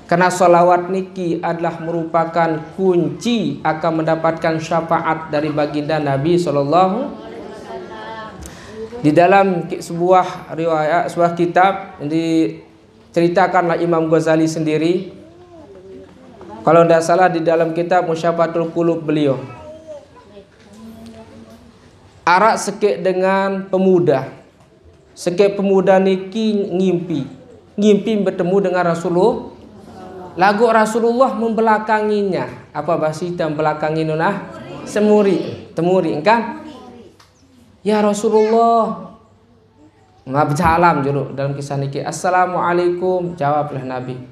karena selawat niki adalah merupakan kunci akan mendapatkan syafaat dari baginda Nabi sallallahu. Di dalam ki-, sebuah riwayat, sebuah kitab diceritakanlah Imam Ghazali sendiri. Kalau ndak salah di dalam kitab Musyafatul Qulub beliau. Araq sekeq dengan pemuda. Sekeq pemuda niki ngimpi. Ngimpi bertemu dengan Rasulullah. Laguq Rasulullah membelakanginya. Apa bahasa kita membelakangi no nah? Semuri, temuri, kan? "Ya Rasulullah." Nah, besalam juluq dalam kisah niki. "Assalamualaikum," jawablah Nabi.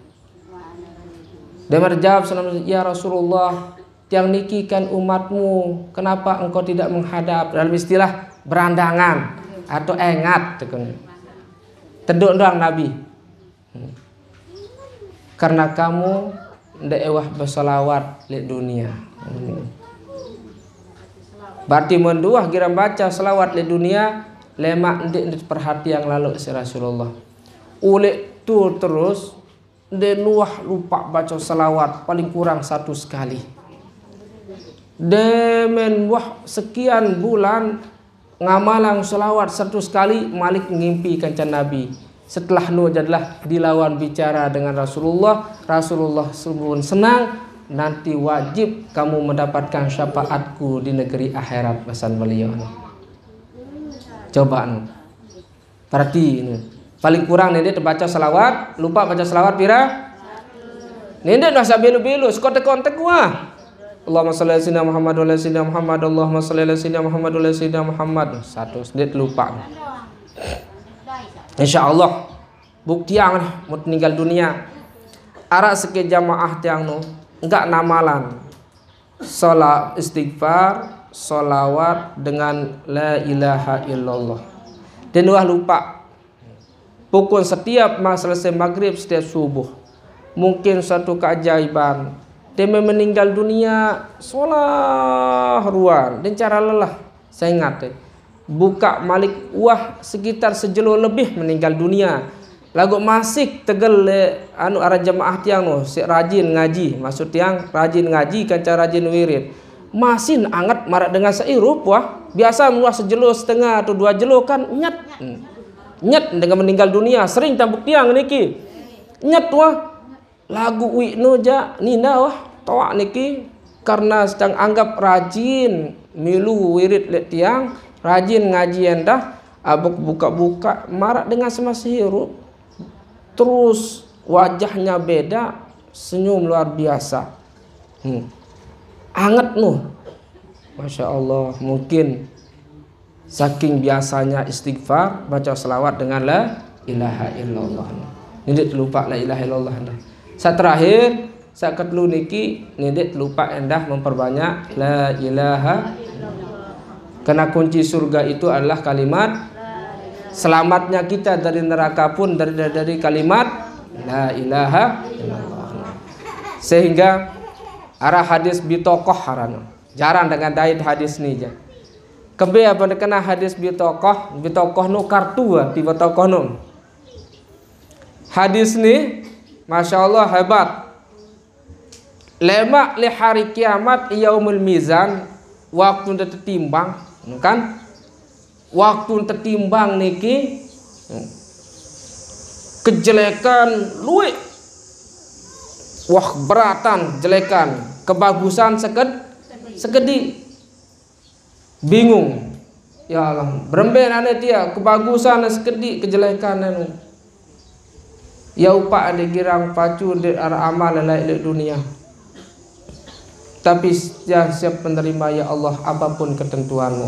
Dia berjawab, "Ya Rasulullah, tiang niki kan umatmu, kenapa engkau tidak menghadap?" Dalam istilah berandangan atau engat, tekun. Teduk doang Nabi. "Karena kamu ndeq ewah beselawat leq dunia." Berarti menduah girang baca selawat leq dunia, lemaq ndeq, ndeq perhatiang laloq siq Rasulullah. Uleq tu terus, ndeq nuah lupaq baca selawat paling kurang satu sekali. Demen wah sekian bulan ngamalang selawat seratus kali, malik ngimpi kancan Nabi. Setelah nu jadilah dilawan bicara dengan Rasulullah, Rasulullah sebun senang, nanti wajib kamu mendapatkan syafaatku di negeri akhirat, pesan beliau. Coba nu. Berarti nu. Paling kurang nindiq tebaca selawat, lupa baca selawat pira? Nindiq nuah saq belo-belo, sekontek-kontek wah. Allahumma shalli ala sayyidina Muhammad wa ala sayyidina Muhammad, Allahumma shalli ala sayyidina Muhammad wa ala sayyidina Muhammad. Satu, ndeq lupa. Insya Allah, buktiang nah, mun ninggal dunia. Araq sekeq jamaah tiang no, enggak namalan. Salat istighfar, salawat dengan la ilaha illallah. Ndeq nuah lupa. Pokok setiap ma-, selesai maghrib, setiap subuh. Mungkin suatu keajaiban. Dia meninggal dunia, solah ruan, dan cara lelah. Saya ingat, eh. Bukaq malik wah sekitar sejelo lebih meninggal dunia. Laguq masih tegel leq anu aran jemaah tiang no, siq rajin ngaji. Maksud tiang rajin ngaji, kanca rajin wirid. Masih anget maraq dengan saq irup wah. Biasa nuah sejelo setengah atau dua jelo kan nyet. Nyet dengan meninggal dunia, sering tambuk tiang niki. Nyet wah. Laguq uiq no jaq ninda wah, toaq niki karena sedang anggap rajin milu wirid leq tiang, rajin ngaji endah, abuk buka-buka maraq dengan semase hirup. Terus wajahnya beda, senyum luar biasa. Hmm. Anget no. Masya Allah, mungkin saking biasanya istighfar, baca selawat dengan la ilaha illallah. Ni ndeq telupaq la ilaha illallah endah. Saq terakhir, saq ketelu niki, ni ndeq telupaq endah memperbanyak la ilaha. Karena kunci surga itu adalah kalimat, selamatnya kita dari neraka pun dari, dari, dari kalimat la ilaha illallah. Sehingga araq hadis bitokoh aranne. Jarang dengan dait hadis ni jaq. Kembe ape ne kena hadis bitokoh, bitokoh no kartu, ah, bitokoh no. Hadis ni, Masya Allah, hebat. Lemaq leq hari kiamat, yaumul mizan, waktu tetimbang, kan? Waktu tetimbang niki, kejelekan lueq. Wah, beratan jelekan, kebagusan seked-, sekediq. Bingung. Ya Allah, berembe nane tie, kebagusan sekediq, kejelekan anu. Ie upaq ndeq girang pacu ndeq araq amal laeq leq dunie. Tapi Dia Siap penerima, ya Allah, apapun ketentuan-Mu.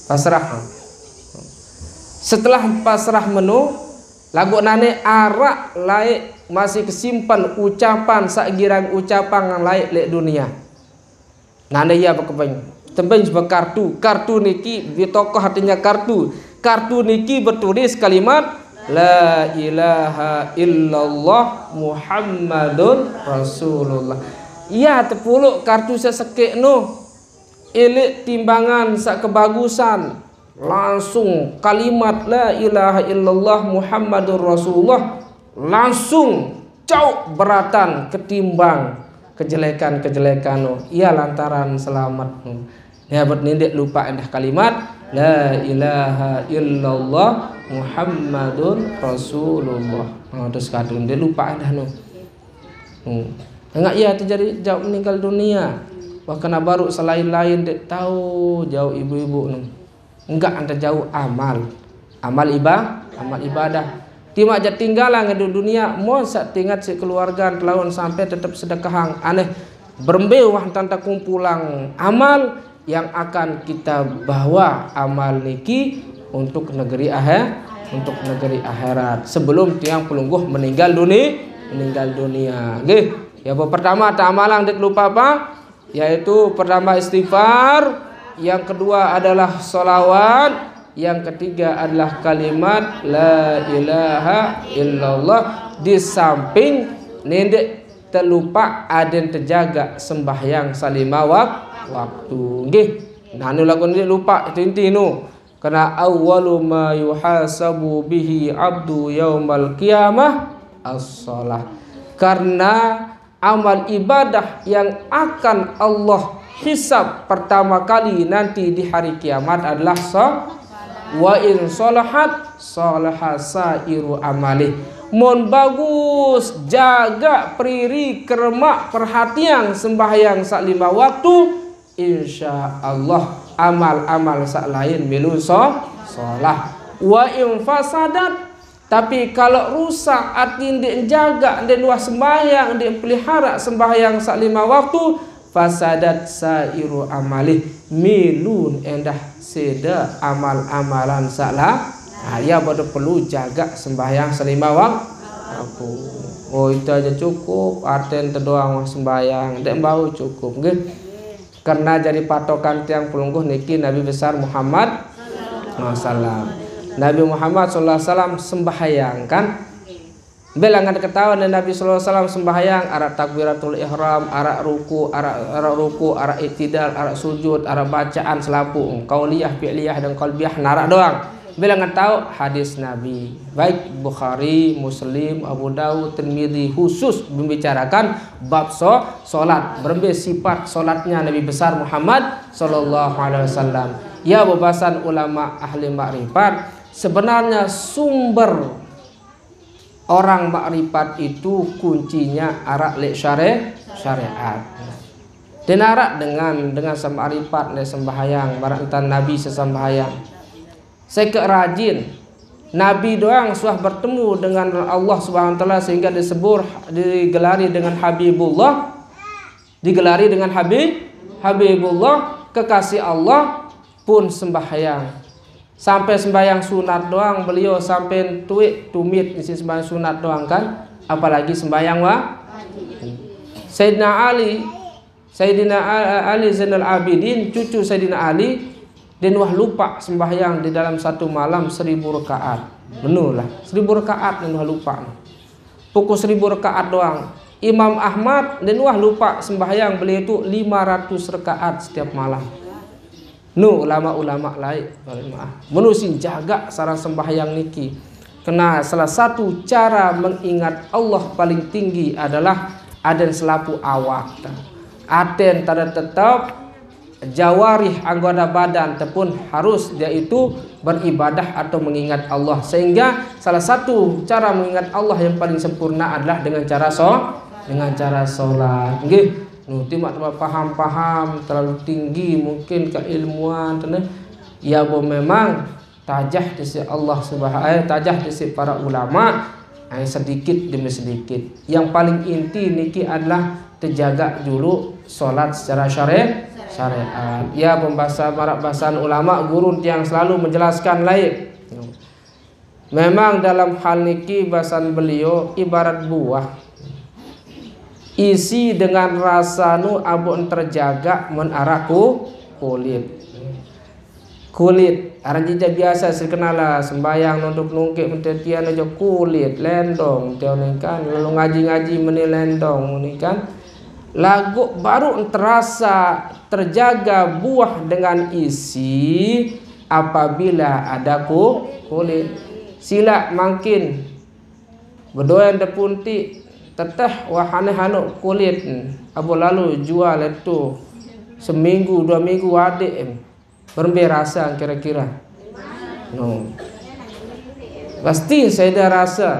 Pasrah. Setelah pasrah meno, laguq nane araq laeq masih kesimpen ucapan saq girang ucapan laeq leq dunie. Nane ie bekebeng. Tebeng bekartu. Kartu niki bitokoh artinya kartu. Kartu niki betulis kalimat, "La ilaha illallah Muhammadun Rasulullah." Ie tepuluk kartu sesekeq no. Eleq timbangan saq kebagusan. Langsung kalimat la ilaha illallah Muhammadur Rasulullah langsung jauq beratan ketimbang kejelekan-kejelekan no. Ie lantaran selamet no. Ndeq telupaq endah kalimat la ilaha illallah Muhammadun Rasulullah. Nah, terus kadung ndeq telupaq endah no. Hmm. Enggak, ie tejari jauq meninggal dunie. Wah, kena baruq selain-lain ndeq tao jauq ibu-ibu no. Enggak ante jauq amal. Amal iba-, amal ibadah. Timaq jaq tinggalang idup dunie, mon saq tinget siq keluarge telaun sampe tetep sedekahang. Aneh, berembe wah ntan tekumpulang amal yang akan kita bawa amal niki untuk negeri ahe-, untuk negeri akhirat. Sebelum tiang pelungguh meninggal duni-, meninggal dunie. Nggih, yang pertama, tak amalang ndeq telupaq apa? Yaitu pertama istighfar, yang kedua adalah sholawat, yang ketiga adalah kalimat la ilaha illallah. Di samping ni ndeq telupaq aden tejagaq sembahyang salima wak-, waktu. Nggih. Nanu laguq ndeq telupaq, itu inti nu. Karena awwalu ma yuhasabu bihi abdu yaumal qiyamah as-shalah. Karena amal ibadah yang akan Allah hisab pertama kali nanti di hari kiamat adalah sa-, wa in shalahat shalaha sairu amalih. Mon bagus, jagaq, periri, keremaq, perhatiang sembahyang saq lima waktu, insya Allah amal-amal saq lain milu so-, solah. Wa in fasadat, tapi kalau rusak, arti ndeq njagaq, ndeq nuah sembahyang, ndeq pelihara sembahyang saq lima waktu, fasadat sairu amalih, milu endah side amal-amalan saq la-, nah, ie pade perlu jagaq sembahyang selima wak-, waktu. Oh, ite aja cukup, arten te doang wah sembahyang, ndeq bau cukup, nggih. Karena jari patokan tiang pelungguh niki Nabi Besar Muhammad sallallahu alaihi wasallam. Nabi Muhammad sallallahu alaihi wasallam sembahyang, kan? Mbe langan ketahuan Nabi sallallahu alaihi wasallam sembahyang, araq takbiratul ihram, araq ruku, araq, araq ruku, araq iktidal, araq sujud, araq bacaan selapuq, qauliyah, fi'liyah, dan qalbiyah, naraq doang. Mbe langan taoq hadis Nabi. Baik Bukhari, Muslim, Abu Daud, Tirmidzi khusus membicarakan bab so-, solat. Berembe sifat solatnya Nabi besar Muhammad sallallahu alaihi wasallam. Ya, bebasan ulama ahli makrifat, sebenarnya sumber Orang makrifat itu kuncinya arak lek syare-, syariat. Dan arak dengan, dengan semaripat lek sembahyang, barak entan Nabi sesembahyang. Saya ke rajin. Nabi doang suah bertemu dengan Allah Subhanahu wa Taala sehingga disebut, digelari dengan Habibullah, digelari dengan Habib, Habibullah, kekasih Allah pun sembahyang. Sampai sembahyang sunat doang beliau sampai tuik tumit isi sembahyang sunat doang kan, apalagi sembahyang wa-, Sayyidina Ali, Sayyidina A-, Ali Zainal Abidin, cucu Sayyidina Ali, dan wah lupa sembahyang di dalam satu malam seribu rakaat. Benar lah, seribu rakaat dan wah lupa. Pukul seribu rakaat doang. Imam Ahmad dan wah lupa sembahyang beliau itu lima ratus rakaat setiap malam. Nu ulama-ulama lain, maaf. Menusin jaga sarang sembahyang niki. Kena salah satu cara mengingat Allah paling tinggi adalah aden selapu awak. Aten tada tetap jawarih anggota badan tepun harus dia itu beribadah atau mengingat Allah. Sehingga salah satu cara mengingat Allah yang paling sempurna adalah dengan cara so-, dengan cara sholat. Nggih. Nu, timak tempat paham-paham terlalu tinggi mungkin keilmuan, tene. Ya, bo memang tajah di si Allah Subhanahu, eh, tajah di si para ulama, eh, sedikit demi sedikit. Yang paling inti niki adalah terjaga dulu sholat secara syari-, syariat. Ya, pembahasa marak bahasan ulama gurun tiang selalu menjelaskan lain. Memang dalam hal niki bahasan beliau ibarat buah. Isi dengan rasa nu abon terjaga men arak ku-, kulit. Kulit, arang jijak biasa sekenala sembahyang nunduk nungkik mentetian aja kulit, lendong, tiang ni kan, lalu ngaji-ngaji meni lendong ni kan. Lagu baru terasa terjaga buah dengan isi apabila ada ku-, kulit. Silak mangkin bedoyan depunti teteh wahane hanuk kulit. Abo lalu jual itu seminggu, dua minggu adik. Berembe rasa kira-kira? No. Pasti saya dah rasa.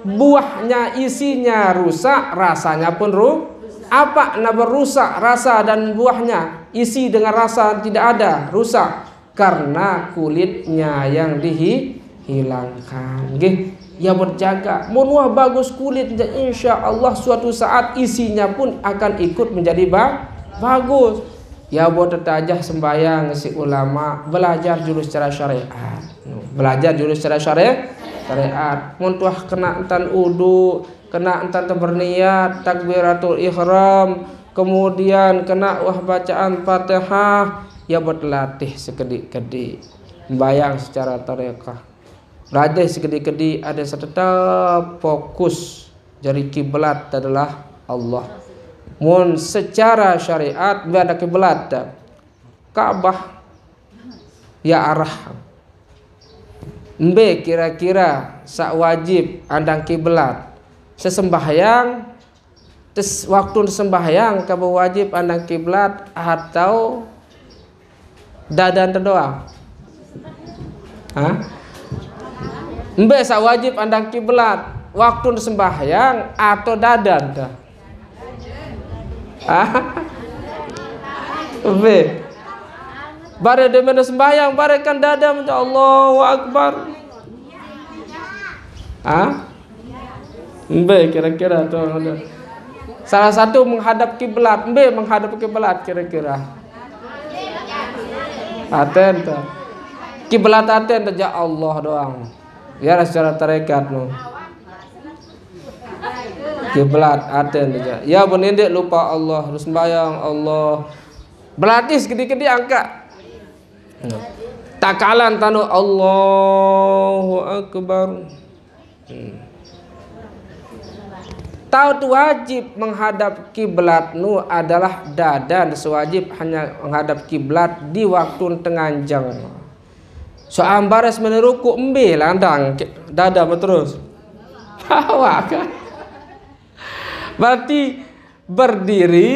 Buahnya, isinya rusak, rasanya pun ru-, apa nak berusak rasa dan buahnya? Isi dengan rasa tidak ada, rusak. Karena kulitnya yang dihilangkan. Nggih. Ya berjaga. Mun wah bagus kulitnya, insya Allah suatu saat isinya pun akan ikut menjadi ba-, bagus. Ya bo tetajah sembahyang si ulama, belajar dulu secara syariat. Belajar dulu secara syari-, syariat. Mun tuah kena entan udu, kena entan berniat takbiratul ihram, kemudian kena wah bacaan Fatihah, ya bo telatih sekedik-kedik. Sembahyang secara tarekah. Belajar sekedik-kedik ada tetap fokus. Jari kiblat adalah Allah. Mun secara syariat, mbe anda kiblat? Ka'bah. Ya arah. Mbe kira-kira sak wajib andang kiblat? Sesembahyang, tes-, waktu sembahyang ka wajib andang kiblat atau dadan te doang? Hah? Mbe sak wajib andang kiblat, waktu sembahyang atau dadan te? Hah? Mbe. Bare de mene sembahyang, bare kan dadan, Allahu Akbar. Hah? Mbe kira-kira tu. Salah satu menghadap kiblat, mbe menghadap kiblat kira-kira. Aten tu. Kiblat aten tu ja Allah doang. Ya secara tarekat tu. Kiblat aten tu ja. Ya benindik lupa Allah, terus sembahyang Allah. Belatis gede-gede angkat. Takalan tanu Allahu Akbar. Hmm. Tau tu wajib menghadap kiblat nu adalah dadan sewajib hanya menghadap kiblat di waktu tenganjang. Soal baras meneruku embe landang ke-, dada terus. Awak kan? Berarti berdiri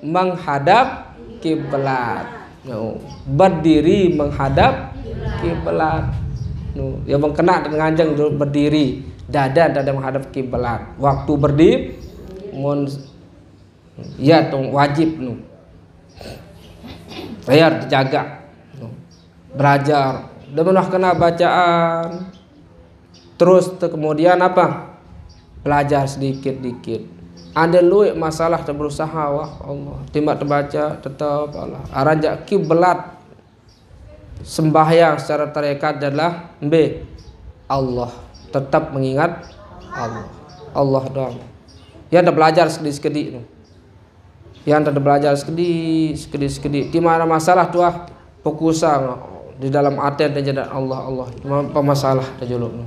menghadap kiblat. No. Berdiri menghadap kiblat. No. Ya, mengkena dengan anjing tu berdiri. Dada, dada menghadap kiblat. Waktu berdiri, mun, ya, tu wajib nu. Biar dijaga. Belajar. Demen wah kena bacaan. Terus te-, kemudian apa? Belajar sedikit-dikit. Ada luwih masalah te berusaha, wah Allah. Timbak tebaca, tetap Allah. Aran jak kiblat. Sembahyang secara tarekat adalah mbe? Allah. Tetap mengingat Allah. Allah doang. Ya, ada belajar sekedi-sekedi tu. Yang tak belajar sekedi, sekedi, sekedi. Di mana masalah tu ah, fokus ah, di dalam aten aja dah Allah, Allah. Cuma apa masalah dah juluk tu?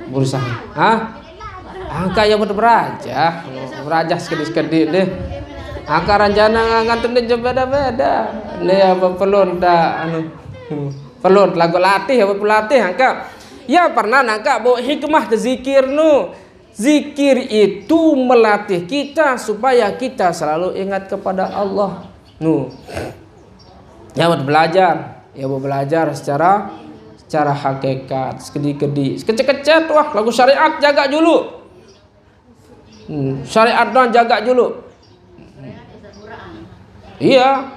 Berusaha. Hah? Angkat ya buat beraja. Beraja sekedi-sekedi deh. Angkat rencana nganten deh beda-beda. Ni apa perlu tak anu? Hmm. Perlu lagu latih apa pelatih angkat. Ya pernah nangkak bawa hikmah ke zikir nu. Zikir itu melatih kita supaya kita selalu ingat kepada Allah. Nu. Ya buat belajar, ya buat belajar secara secara hakikat, sekedi-kedi. Kecet-kecet wah lagu syariat jaga dulu. Hmm, syariat dan jaga dulu. Iya.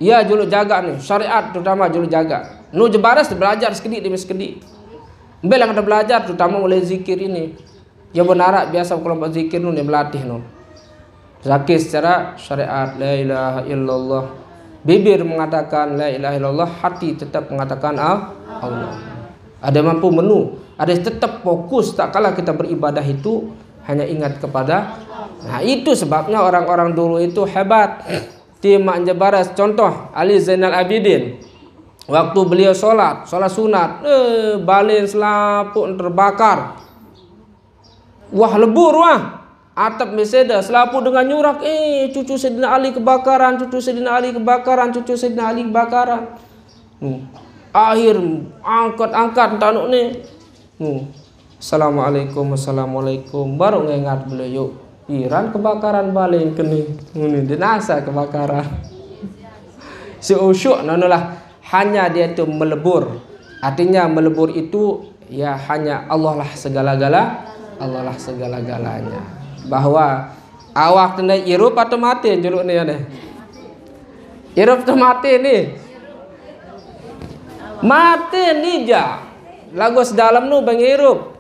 Iya, dulu jaga ni. Syariat terutama dulu jaga. Nu jebares belajar sekedi demi sekedi. Belang ada belajar terutama mulai zikir ini. Ya benarak biasa kelompok zikir nu ni melatih nu. Zakir secara syariat, la ilaha illallah. Bibir mengatakan la ilaha illallah, hati tetap mengatakan al-, Allah. Ada mampu menu, ada tetap fokus tak kala kita beribadah itu hanya ingat kepada. Nah, itu sebabnya orang-orang dulu itu hebat. Timbak jebares contoh Ali Zainal Abidin. Waktu beliau sholat, sholat sunat, eh, balen selaput terbakar. Wah lebur wah. Atap meseda selaput dengan nyurak, eh, cucu Sayyidina Ali kebakaran, cucu Sayyidina Ali kebakaran, cucu Sayyidina Ali kebakaran. Hmm. Akhir angkat-angkat tanuk ni. Hmm. Assalamualaikum, assalamualaikum. Baru ngengat beliau, yuk. Piran kebakaran balen keni. Ini dinasa kebakaran. Si usyuk nonolah hanya dia tu melebur. Artinya melebur itu ya hanya Allah lah segala-gala, Allah lah segala-galanya. Bahwa awak tu ni irup atau mati juluk ni ya ni. Irup tu mati ni. Mati ni ja. Lagu sedalam nu bengirup.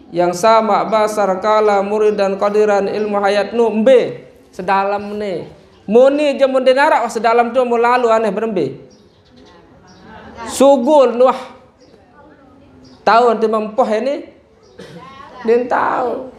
Yang sama basar kala murid dan kadiran ilmu hayat nu mbe sedalam ni. Muni je mun denarak sedalam tu mun lalu aneh berembe. Sugul nuah. Tahun tu mempoh ini. Dia tahu.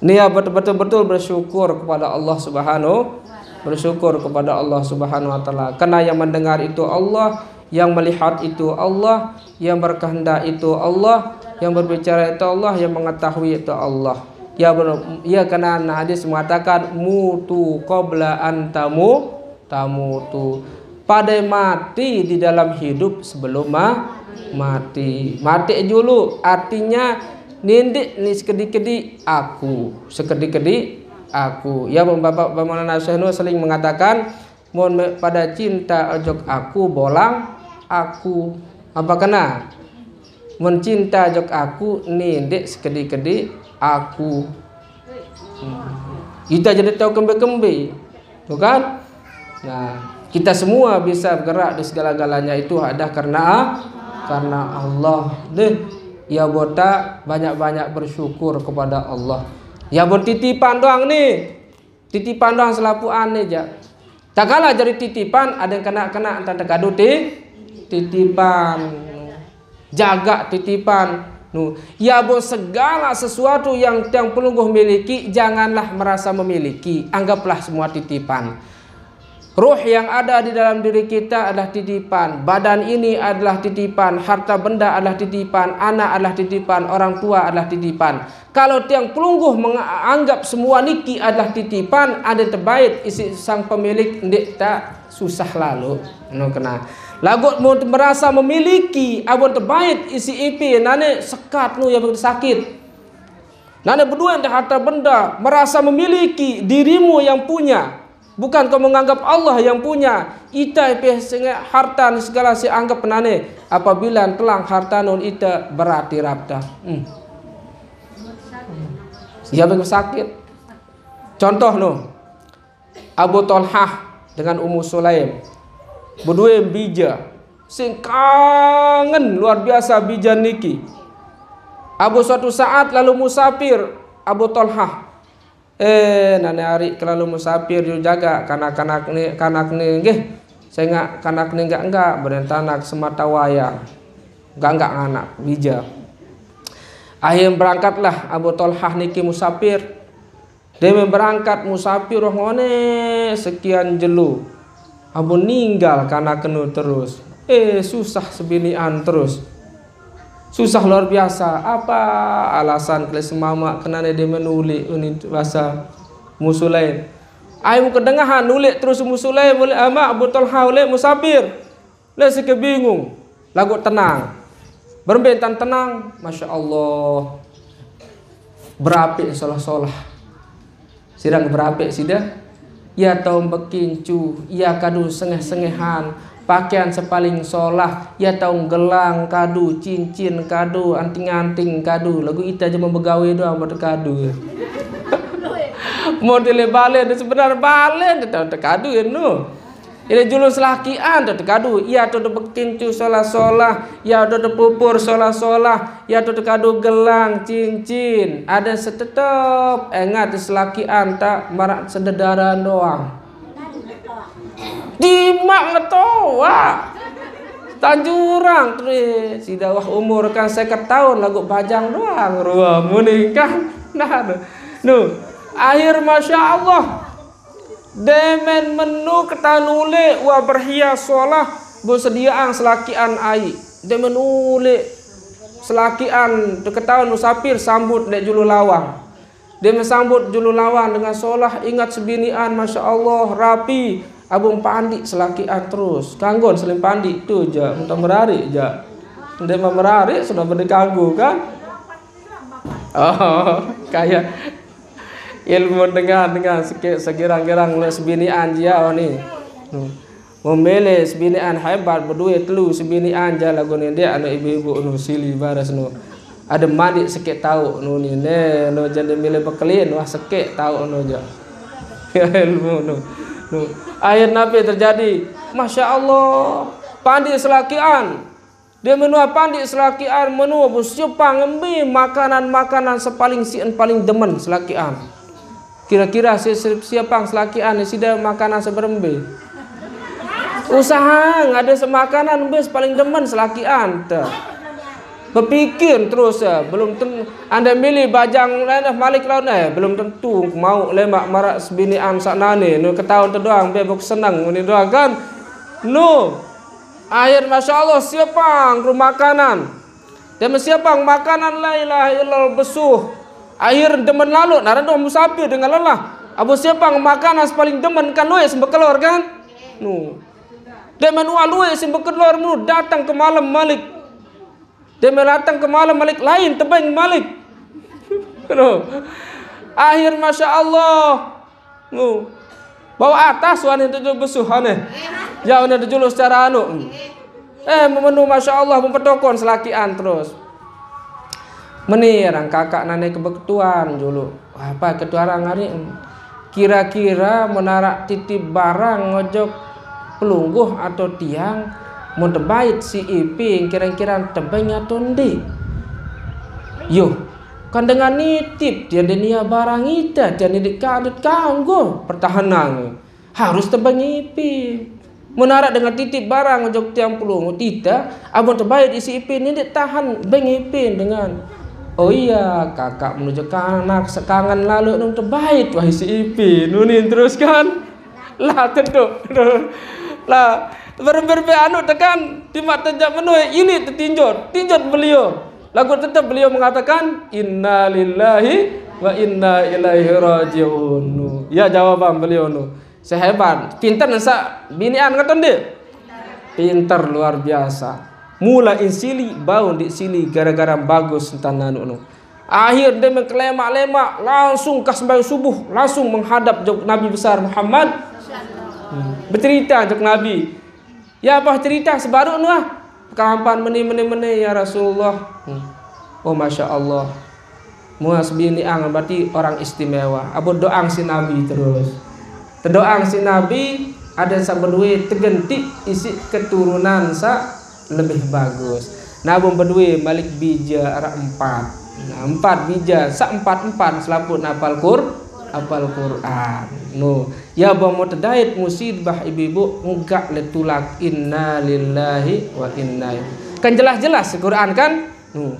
Nia betul-betul bersyukur kepada Allah Subhanahu, bersyukur kepada Allah Subhanahu wa taala. Karena yang mendengar itu Allah, yang melihat itu Allah, yang berkehendak itu Allah, yang berbicara itu Allah, yang mengetahui itu Allah. Ya ber-, ya karena hadis mengatakan mutu qabla an tamu tamutu. Pada mati di dalam hidup sebelum ma-, mati. Mati dulu artinya nindik ni sekedi-kedi aku, sekedi-kedi aku. Ya Bapak Bamanana Syekh Nur sering mengatakan, mohon pada cinta ojok aku bolang aku apa kena mencinta ojok aku nindik sekedi-kedi aku. Hmm. Kita jadi tahu kembe-kembe. Tuh kan? Nah, kita semua bisa bergerak di segala-galanya itu ada karena karena Allah. Deh, ya bota banyak-banyak bersyukur kepada Allah. Ya bon titipan doang nih. Titipan doang selapuan nih ja. Tak kala jadi titipan ada yang kena-kena entah terkadu ti-, titipan. Jaga titipan. Nu, ya bon segala sesuatu yang tiang pelungguh miliki janganlah merasa memiliki, anggaplah semua titipan. Roh yang ada di dalam diri kita adalah titipan, badan ini adalah titipan, harta benda adalah titipan, anak adalah titipan, orang tua adalah titipan. Kalau tiang pelungguh menganggap semua niki adalah titipan, ada tebait isi sang pemilik ndik tak susah lalu. Nu kena. Lagu mau merasa memiliki abon tebait isi ipi nane sekat nu yang sakit. Nane berdua harta benda, merasa memiliki dirimu yang punya. Bukan kau menganggap Allah yang punya. Ita pe senge harta ni segala si anggap nane. Apabila telang harta nun ita berarti rapta. Hmm. Ya, begitu sakit. Contoh no, Abu Talhah dengan Ummu Sulaim. Berdua bija. Sing kangen luar biasa bija niki. Abu suatu saat lalu musafir, Abu Talhah. Eh, nane ari kelalu musafir, yu jaga kanak-kanak ni, kanak ni nggih. Sengak kanak ni enggak-enggak, berentanak semata wayang. Enggak-enggak anak, bija. Akhir berangkatlah Abu Talhah niki musafir. Deme berangkat musafir roh ngone sekian jelo. Abu ninggal kanak kenu terus. Eh, susah sebinian terus. Susah luar biasa. Apa alasan kele semama kenane deme nulek uni bahasa Ummu Sulaim. Ai mu kedengahan nulek terus Ummu Sulaim, ulek ama Abu Talhah, ulek musafir. Le sike bingung. Lagu tenang. Berembe tan tenang, Masya Allah. Berape solah-solah. Sidang berape sida? Ia tau bekincu, ia kadu sengeh-sengehan, pakaian sepaling solah, ia tau gelang kadu, cincin kadu, anting-anting kadu, lagu ita cuma begawe doang buat kadu. Modele balen, sebenar balen, tau tekadu ya no. Ile julun selakian tau tekadu, ia tau bekincu solah-solah, ia tau pupur solah-solah, ia tau tekadu gelang, cincin, ada setetep, engat selakian tak marak sededaran doang. Dimak ngetoa. Tanjurang terus, sida wah umur kan seket tahun lagu bajang doang, rua muning kan. Nah, nu, akhir Masya Allah. Demen menu ketanule wa berhias solah, bu sediaang selakian ai. Demen ule selakian de ketaun musafir sambut dek julu lawang. Demen sambut julu lawang dengan solah, ingat sebinian, Masya Allah, rapi. Abung pandi selakian terus. Kanggon selim pandi tu ja, entah merari ja. Demen merari sudah berdekanggu kan? Oh, kayak ilmu dengan dengan sekit segirang-girang le sebinian jia ni. Hmm. Memilih sebinian hebat, berdua telu sebinian ja lagu ni dia anu ibu-ibu nu sili baras nu. Ada mandi sekit tahu nu ni ne, nu jadi milih bekelin wah sekit tahu nu ja. Ilmu nu. Nu. Akhir nabi terjadi. Masya Allah. Pandi selakian. Dia menua pandi selakian, menua bu siapang embe makanan-makanan sepaling sien paling demen selakian. Kira-kira si, si, siapang selakian sida makanan seberembe. Usaha ada semakanan embe paling demen selakian te. Berpikir terus ya, belum ten, anda milih bajang lain malik lawan eh belum tentu mau lemak marak sebinian saknane nu ketaun tu doang be senang ni doang kan. Nu. Akhir Masya Allah siapang rumah makanan. Demen siapang makanan la ilaha illallah besuh. Akhir demen lalu naran doh musafir dengan lelah. Abu siapang makanan paling demen kan luwe sembekelor kan? Nu. Demen wa luwe sembekelor nu datang ke malam malik. Demen datang ke malam malik lain tebeng malik. Nu. Akhir Masya Allah. Nu. Bawa atas wani tu besuh ane. Ya ane tu julus secara anu. Eh, memenu Masya Allah, mempetokon selakian terus. Meni orang kakak nane kebeketuan julu. Apa ketua orang hari? Kira-kira menarak titip barang ngojok pelungguh atau tiang, mau tebait si Iping kira-kira tebeng atau ndi? Yo, kan dengan nitip tiang denia barang ita, tiang nitip kadut kanggo pertahanan. Harus tebeng ipi. Menarak dengan titip barang ojok tiang pulung tita, abang tebait isi ipin ni dek tahan beng ipin dengan. Oh iya, kakak menuju kanak sekangan lalu nung tebait wah isi ipin. Nunin terus kan. Lah teduk. Lah berber anu tekan timak tejak menui ini tetinjot, tinjot beliau. Lagu tetap beliau mengatakan innalillahi wa inna ilaihi rajiun. Ya jawaban beliau nu. Sehebat, pinter nesa binian ngaton deh. Pinter luar biasa. Mula insili bau di sili gara-gara bagus entan anu nu. Akhir dia mengkelemak-lemak langsung kas sembahyang subuh langsung menghadap Nabi besar Muhammad. Bercerita jok Nabi. Ya, apa cerita sebaru nu ah? Kampan meni, meni, meni, ya Rasulullah. Hmm. Oh, Masya Allah. Muas bini ang berarti orang istimewa. Abu doang si Nabi terus. Tedoang si Nabi, ada sa berdua tegentik isi keturunan sa lebih bagus. Nah, berdua malik bija arak empat. Nah, empat bija, sa empat empat selaput apal Qur, apal Quran. No, ya, bang mau tedait musibah ibu-ibu, enggak letulak inna lillahi wa inna ilaihi. Kan jelas-jelas Quran kan? No.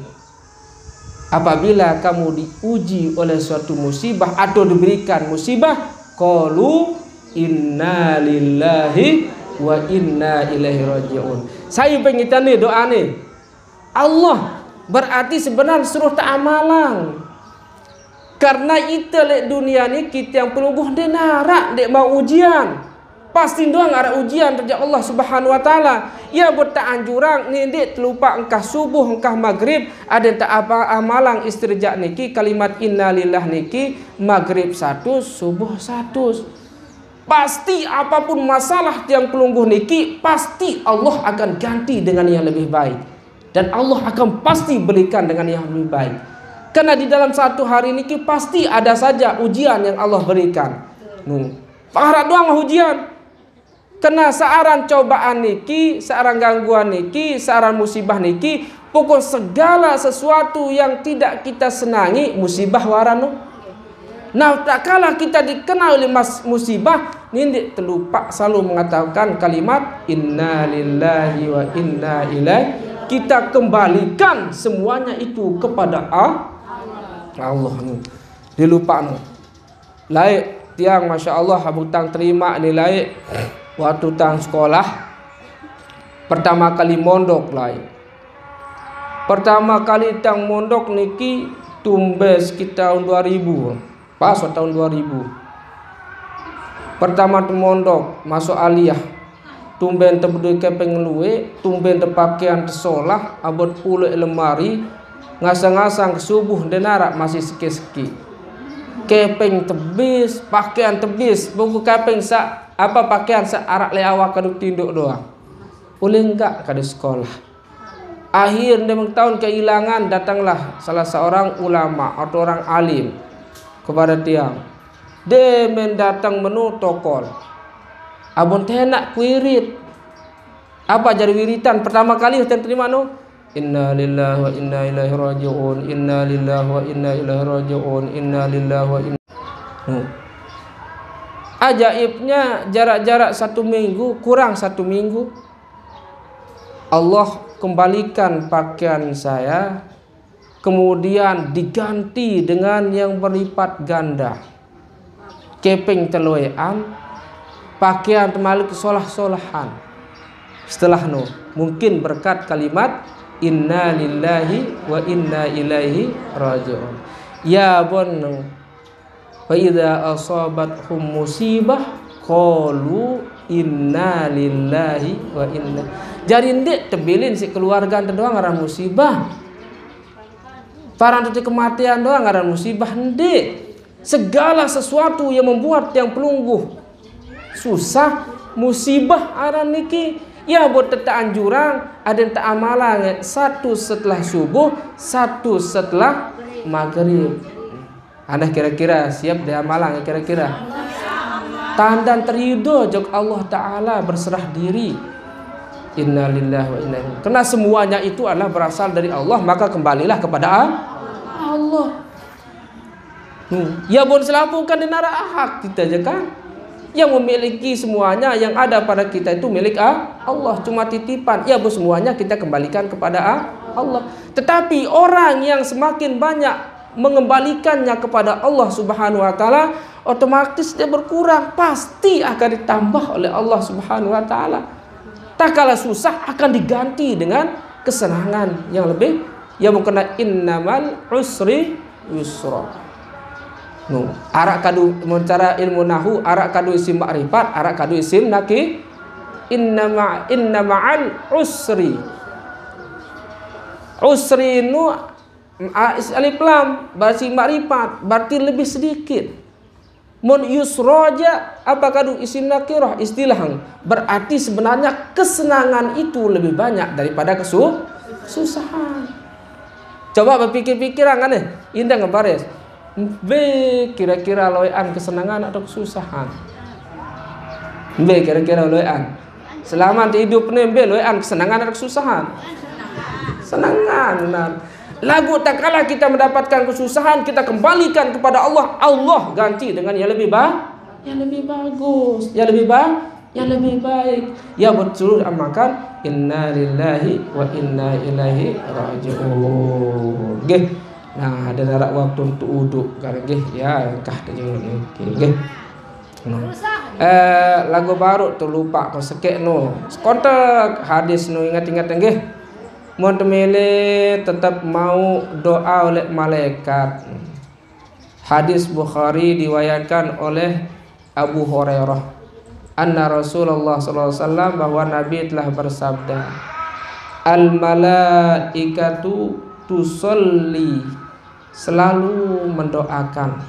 Apabila kamu diuji oleh suatu musibah atau diberikan musibah, qalu inna lillahi wa inna ilaihi raji'un. Saya pengitan ni doa ni. Allah berarti sebenarnya suruh tak amalang. Karena ita lek dunia ni kita yang pelungguh dia narak dek mau ujian. Pasti doang ada ujian rejak Allah Subhanahu wa taala. Ya buat tak anjurang ni dek terlupa engkah subuh engkah maghrib ada tak apa amalang istri jak niki kalimat innalillah niki maghrib satu subuh satu. Pasti apapun masalah tiang pelungguh niki pasti Allah akan ganti dengan yang lebih baik. Dan Allah akan pasti berikan dengan yang lebih baik. Karena di dalam satu hari niki pasti ada saja ujian yang Allah berikan. Nu. Pangharap doang ujian. Karena searan cobaan niki, searan gangguan niki, searan musibah niki, pokok segala sesuatu yang tidak kita senangi musibah waran nu. Nah, tak kalah kita dikenal oleh mas- musibah, nindik terlupa selalu mengatakan kalimat inna lillahi wa inna ilaihi. Kita kembalikan semuanya itu kepada A- Allah. Ni dilupa nu. Laik tiang, masya Allah, abutang terima ni laik. Waktu tang sekolah pertama kali mondok laik. Pertama kali tang mondok niki tumbe sekitar tahun dua ribu. Pas tahun dua ribu. Pertama tu mondok masuk aliyah. Tumben tebedui kepeng luwe, tumben te pakaian tesolah, abot pulek lemari, ngasang-ngasang ke subuh denarak masih seki-seki. Kepeng tebis, pakaian tebis, buku kepeng sa apa pakaian sa arak le awak kadu tinduk doang. Ulih enggak kadu sekolah. Akhir dia tahun kehilangan datanglah salah seorang ulama atau orang alim kepada tiang. Dia mendatang menu tokol. Abon tenak kuirit. Apa jadi wiritan pertama kali yang terima no? Inna lillahi wa inna ilaihi raji'un. Inna lillahi wa inna ilaihi raji'un. Inna lillahi wa inna. Hmm. Ajaibnya jarak-jarak satu minggu, kurang satu minggu, Allah kembalikan pakaian saya, kemudian diganti dengan yang berlipat ganda. Kepeng teloean, pakaian temalik solah-solahan. Setelah no, mungkin berkat kalimat inna lillahi wa inna ilaihi raji'un. Ya bon no. Fa idza asabathum musibah qalu inna lillahi wa inna. Jadi ndik tebilin si keluarga ente doang ngaran musibah. Parang tete kematian doang ngaran musibah, ndik. Segala sesuatu yang membuat yang pelungguh susah, musibah aran niki. Ya buat tete anjurang, ada tak amalan satu setelah subuh, satu setelah maghrib. Aneh kira-kira siap dia amalang kira-kira. Tandan terido jok Allah Ta'ala berserah diri. Innalillahi wa inna ilaihi. Karena semuanya itu adalah berasal dari Allah, maka kembalilah kepada Allah. Hmm. Ya bon selapukan denara ahak kita aja kan. Yang memiliki semuanya yang ada pada kita itu milik Allah, cuma titipan. Ya bon semuanya kita kembalikan kepada Allah. Tetapi orang yang semakin banyak mengembalikannya kepada Allah Subhanahu wa taala, otomatis dia berkurang, pasti akan ditambah oleh Allah Subhanahu wa taala. Tak kala susah akan diganti dengan kesenangan yang lebih. Ya mungkin innamal usri yusra. Nu, arak kadu mencara ilmu nahu, arak kadu isim makrifat, arak kadu isim naki. Innama inna ma'al usri. Usri nu alif lam berarti makrifat, berarti lebih sedikit. Mun yusra ja, apa kadu isim nakirah, istilah. Berarti sebenarnya kesenangan itu lebih banyak daripada kesu-, kesusahan. Coba berpikir-pikiran kan, eh? Indah ngebaris. Be kira-kira loean kesenangan atau kesusahan? Be kira-kira loean. Selama hidup ni, be loean kesenangan atau kesusahan? Senangan. Nah, lagu tak kalah kita mendapatkan kesusahan, kita kembalikan kepada Allah, Allah ganti dengan yang lebih ba-, yang lebih bagus, yang lebih ba-, yang lebih baik. Ya betul amalkan. Inna lillahi wa inna ilaihi raji'un. Nggih. Nah, ada narak waktu untuk uduk kan, nggih. Ya, engkah tu jawab ni. Okey, nggih. Nah. Eh, lagu baru tu lupa ko sekek no. Sekontak hadis no ingat-ingat nggih. Mun temele tetap mau doa oleh malaikat. Hadis Bukhari diriwayatkan oleh Abu Hurairah. Anna Rasulullah sallallahu alaihi wasallam, bahwa Nabi telah bersabda, "Al malaikatu tusalli," selalu mendoakan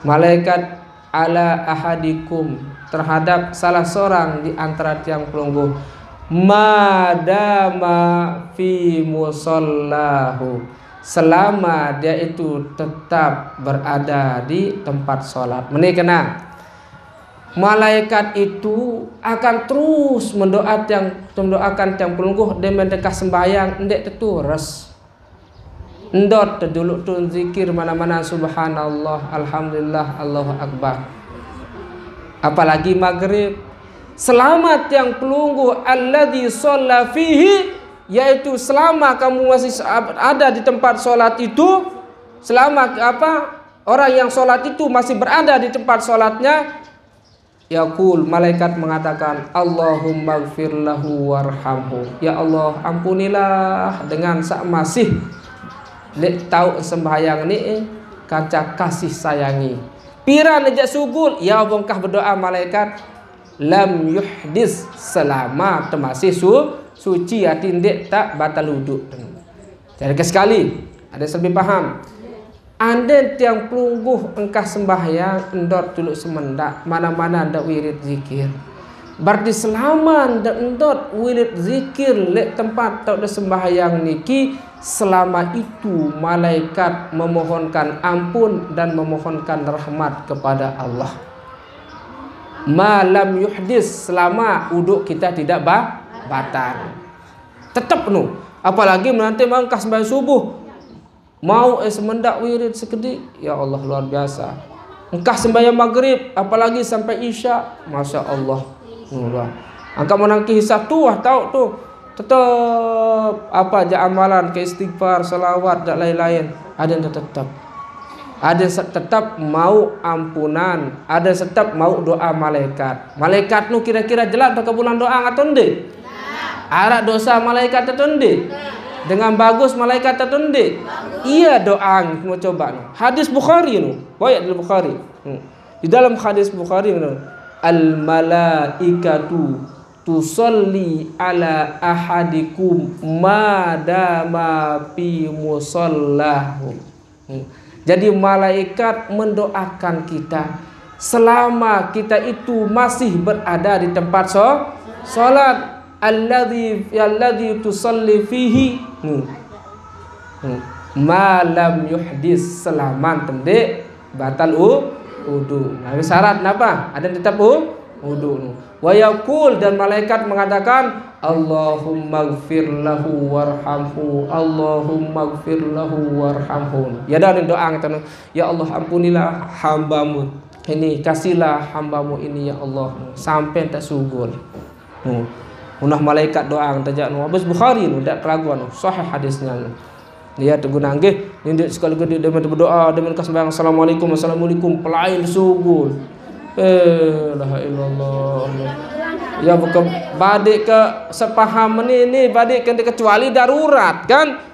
malaikat, "ala ahadikum," terhadap salah seorang di antara tiang pelungguh, "madama fi musallahu," selama dia itu tetap berada di tempat sholat. Meni kena, malaikat itu akan terus mendoa tiang, mendoakan tiang pelungguh dia mendekah sembahyang, ndak terturus. Ndot tejuluk tu zikir mana-mana, subhanallah, alhamdulillah, Allahu akbar. Apalagi maghrib. Selamat tiang pelungguh alladzi shalla fihi, yaitu selama kamu masih ada di tempat sholat itu, selama apa, orang yang sholat itu masih berada di tempat sholatnya, yaqul, malaikat mengatakan, "Allahumma gfir lahu warhamhu." Ya Allah, ampunilah dengan sak masih lek tau sembahyang ni, eh, kanca kasih sayangi. Pira nejak sugul, ya bongkah berdoa malaikat, lam yuhdis, selama temasih su-, suci, hati ndik tak batal uduk. Jadi ke sekali, ada yang lebih paham. Anden tiang pelungguh engkah sembahyang, ndot tuluk semendak, mana-mana ndak wirid zikir. Berarti selama ndak ndot wirid zikir lek tempat tau de sembahyang niki, selama itu malaikat memohonkan ampun dan memohonkan rahmat kepada Allah. Malam yuhdis, selama uduk kita tidak ba-, batal. Tetap nu. Apalagi menanti mangkah sembahyang subuh. Mau, eh, semendak wirid sekedi, ya Allah, luar biasa. Engkah sembahyang maghrib, apalagi sampai isya, masya Allah. Luar. Angka menangkih satu, ah, tau tu. Tetap apa aja amalan, ke istighfar, salawat, dan lain-lain. Ada yang tetap. Ada yang se-, tetap mau ampunan, ada yang tetap mau doa malaikat. Malaikat nu kira-kira jelas ke bulan doa atau nde? Arak dosa malaikat tertunduk. Dengan bagus malaikat tertunduk. Iya doa, mau coba no. Hadis Bukhari no. Banyak dari Bukhari. Hmm. Di dalam hadis Bukhari no, "Al malaikatu tusalli ala ahadikum madama fi musallahu." Hmm. Jadi malaikat mendoakan kita selama kita itu masih berada di tempat so-, salat. Alladzi, alladzi tusalli fihi. Hmm. Hmm. Malam yuhdis, selama tendik batal u-, udu. Nah, syarat napa? Ada tetap u-, udu. Wa yaqul, dan malaikat mengatakan, "Allahumma gfir lahu warhamhu, Allahumma gfir lahu warhamhu." Ya, dan doa kita, "Ya Allah, ampunilah hambamu ini, kasihlah hambamu ini, ya Allah." Sampai tak sugul. Hmm. Unah malaikat doa tajak nu. Habis Bukhari nu, dak keraguan nu. Sahih hadisnya nu. Dia tu guna nggih. Nindik sekali gede dia minta berdoa, dia minta sembahyang, "Assalamualaikum, assalamualaikum." Pelain sugul. Eh, la ilaha illallah. Ya, bukan badik ke sepaham ni, ni badik ke kecuali darurat, kan?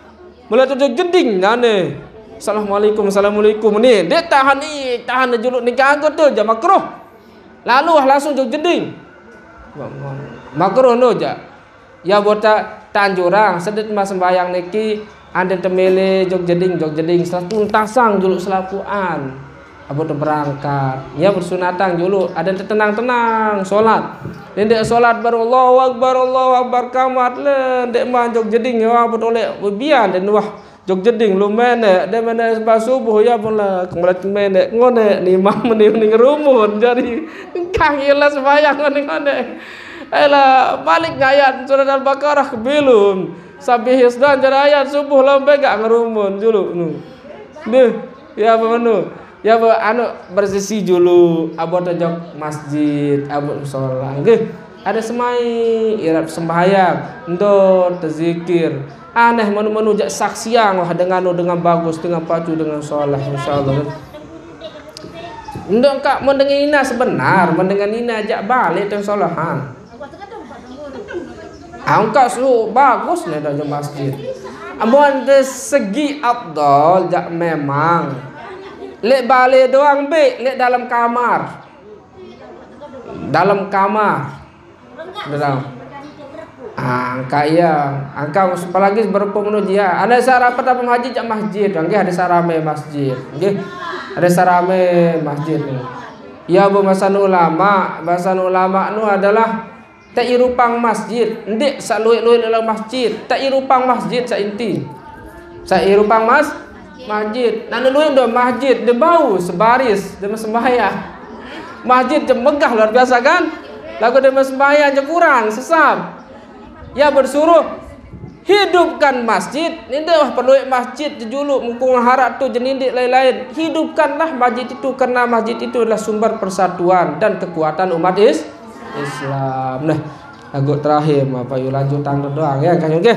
Mula tu jeding nane. "Assalamualaikum, assalamualaikum." Ni, dia tahan ni, tahan juluk ni kagak tu, jam makruh. Lalu langsung tu jeding. Makruh no ja. Ya bota tanjurang, sedet mas sembahyang niki, anden temele jog jeding, jog jeding, setelah tuntasang juluk selapuan. Abot berangkat, ya bersunatan julu, ada tenang-tenang solat. Ndeq solat baru Allahu Akbar, Allahu Akbar, kamat le, ndeq man jok jeding, ya abot oleh bebian den wah jok jeding lu meneq, de meneq sembah subuh, ya pun lah kemelet meneq ngoneq ni imam meni, meni ngerumun, jari engkah ngilas sembahyang ngoneq-ngoneq. Elah, balik ngayat surat Al-Baqarah kebilun. Sabih isdan jari ayat subuh lembe gak ngerumun julu nu. Deh, ya apa menu? Ya apa anu, bersisi julu, abot jok masjid, abot musola. Nggih, ada semai, irap sembahyang, ndot, tezikir. Aneh menu-menu jak saksiang lah dengan, dengan bagus, dengan pacu, dengan soleh, insyaallah. Ndok kak mendengar ina sebenar, mendengar ina jak balik dan solehan. Angkat su bagus nih dari masjid. Amun dari segi afdal jak memang. Lek bale doang be, lek dalam kamar. Dalam kamar. Dalam. Ah, angka iya, angka apalagi berupuk menuju ya. Ada sarapat apa masjid jak masjid, nggih ada sarame masjid. Nggih. Ada sarame masjid nih. Ya bu, bahasan ulama, bahasan ulama nu adalah tak irupang masjid, ndeq saq lueq-lueq lalo masjid, tak irupang masjid saq inti. Saq irupang mas-, masjid. Naq lueq do masjid, de bau sebaris, de sembahyang. Masjid je megah luar biasa kan? Laguq de sembahyang je kurang, sesat. Ya bersuruh hidupkan masjid. Ninde wah perlu masjid jejulu mukung harak tu jenindik lain-lain. Hidupkanlah masjid itu karena masjid itu adalah sumber persatuan dan kekuatan umat is-, Islam. Nah, lagu terakhir apa yuk lanjut tangga doang ya kan oke.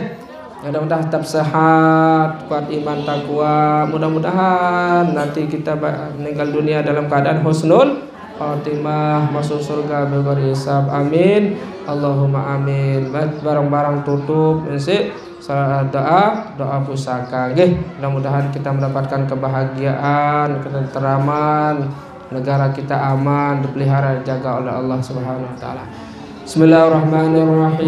Mudah-mudahan tetap sehat, kuat iman takwa. Mudah-mudahan nanti kita ba-, meninggal dunia dalam keadaan husnul khotimah, masuk surga beberi hisab. Amin. Allahumma amin. Baik, barang-barang tutup, ensik. Sa-, doa, doa pusaka. Nggih, mudah-mudahan kita mendapatkan kebahagiaan, ketenteraman, negara kita aman, dipelihara, dijaga oleh Allah Subhanahu wa taala. Bismillahirrahmanirrahim.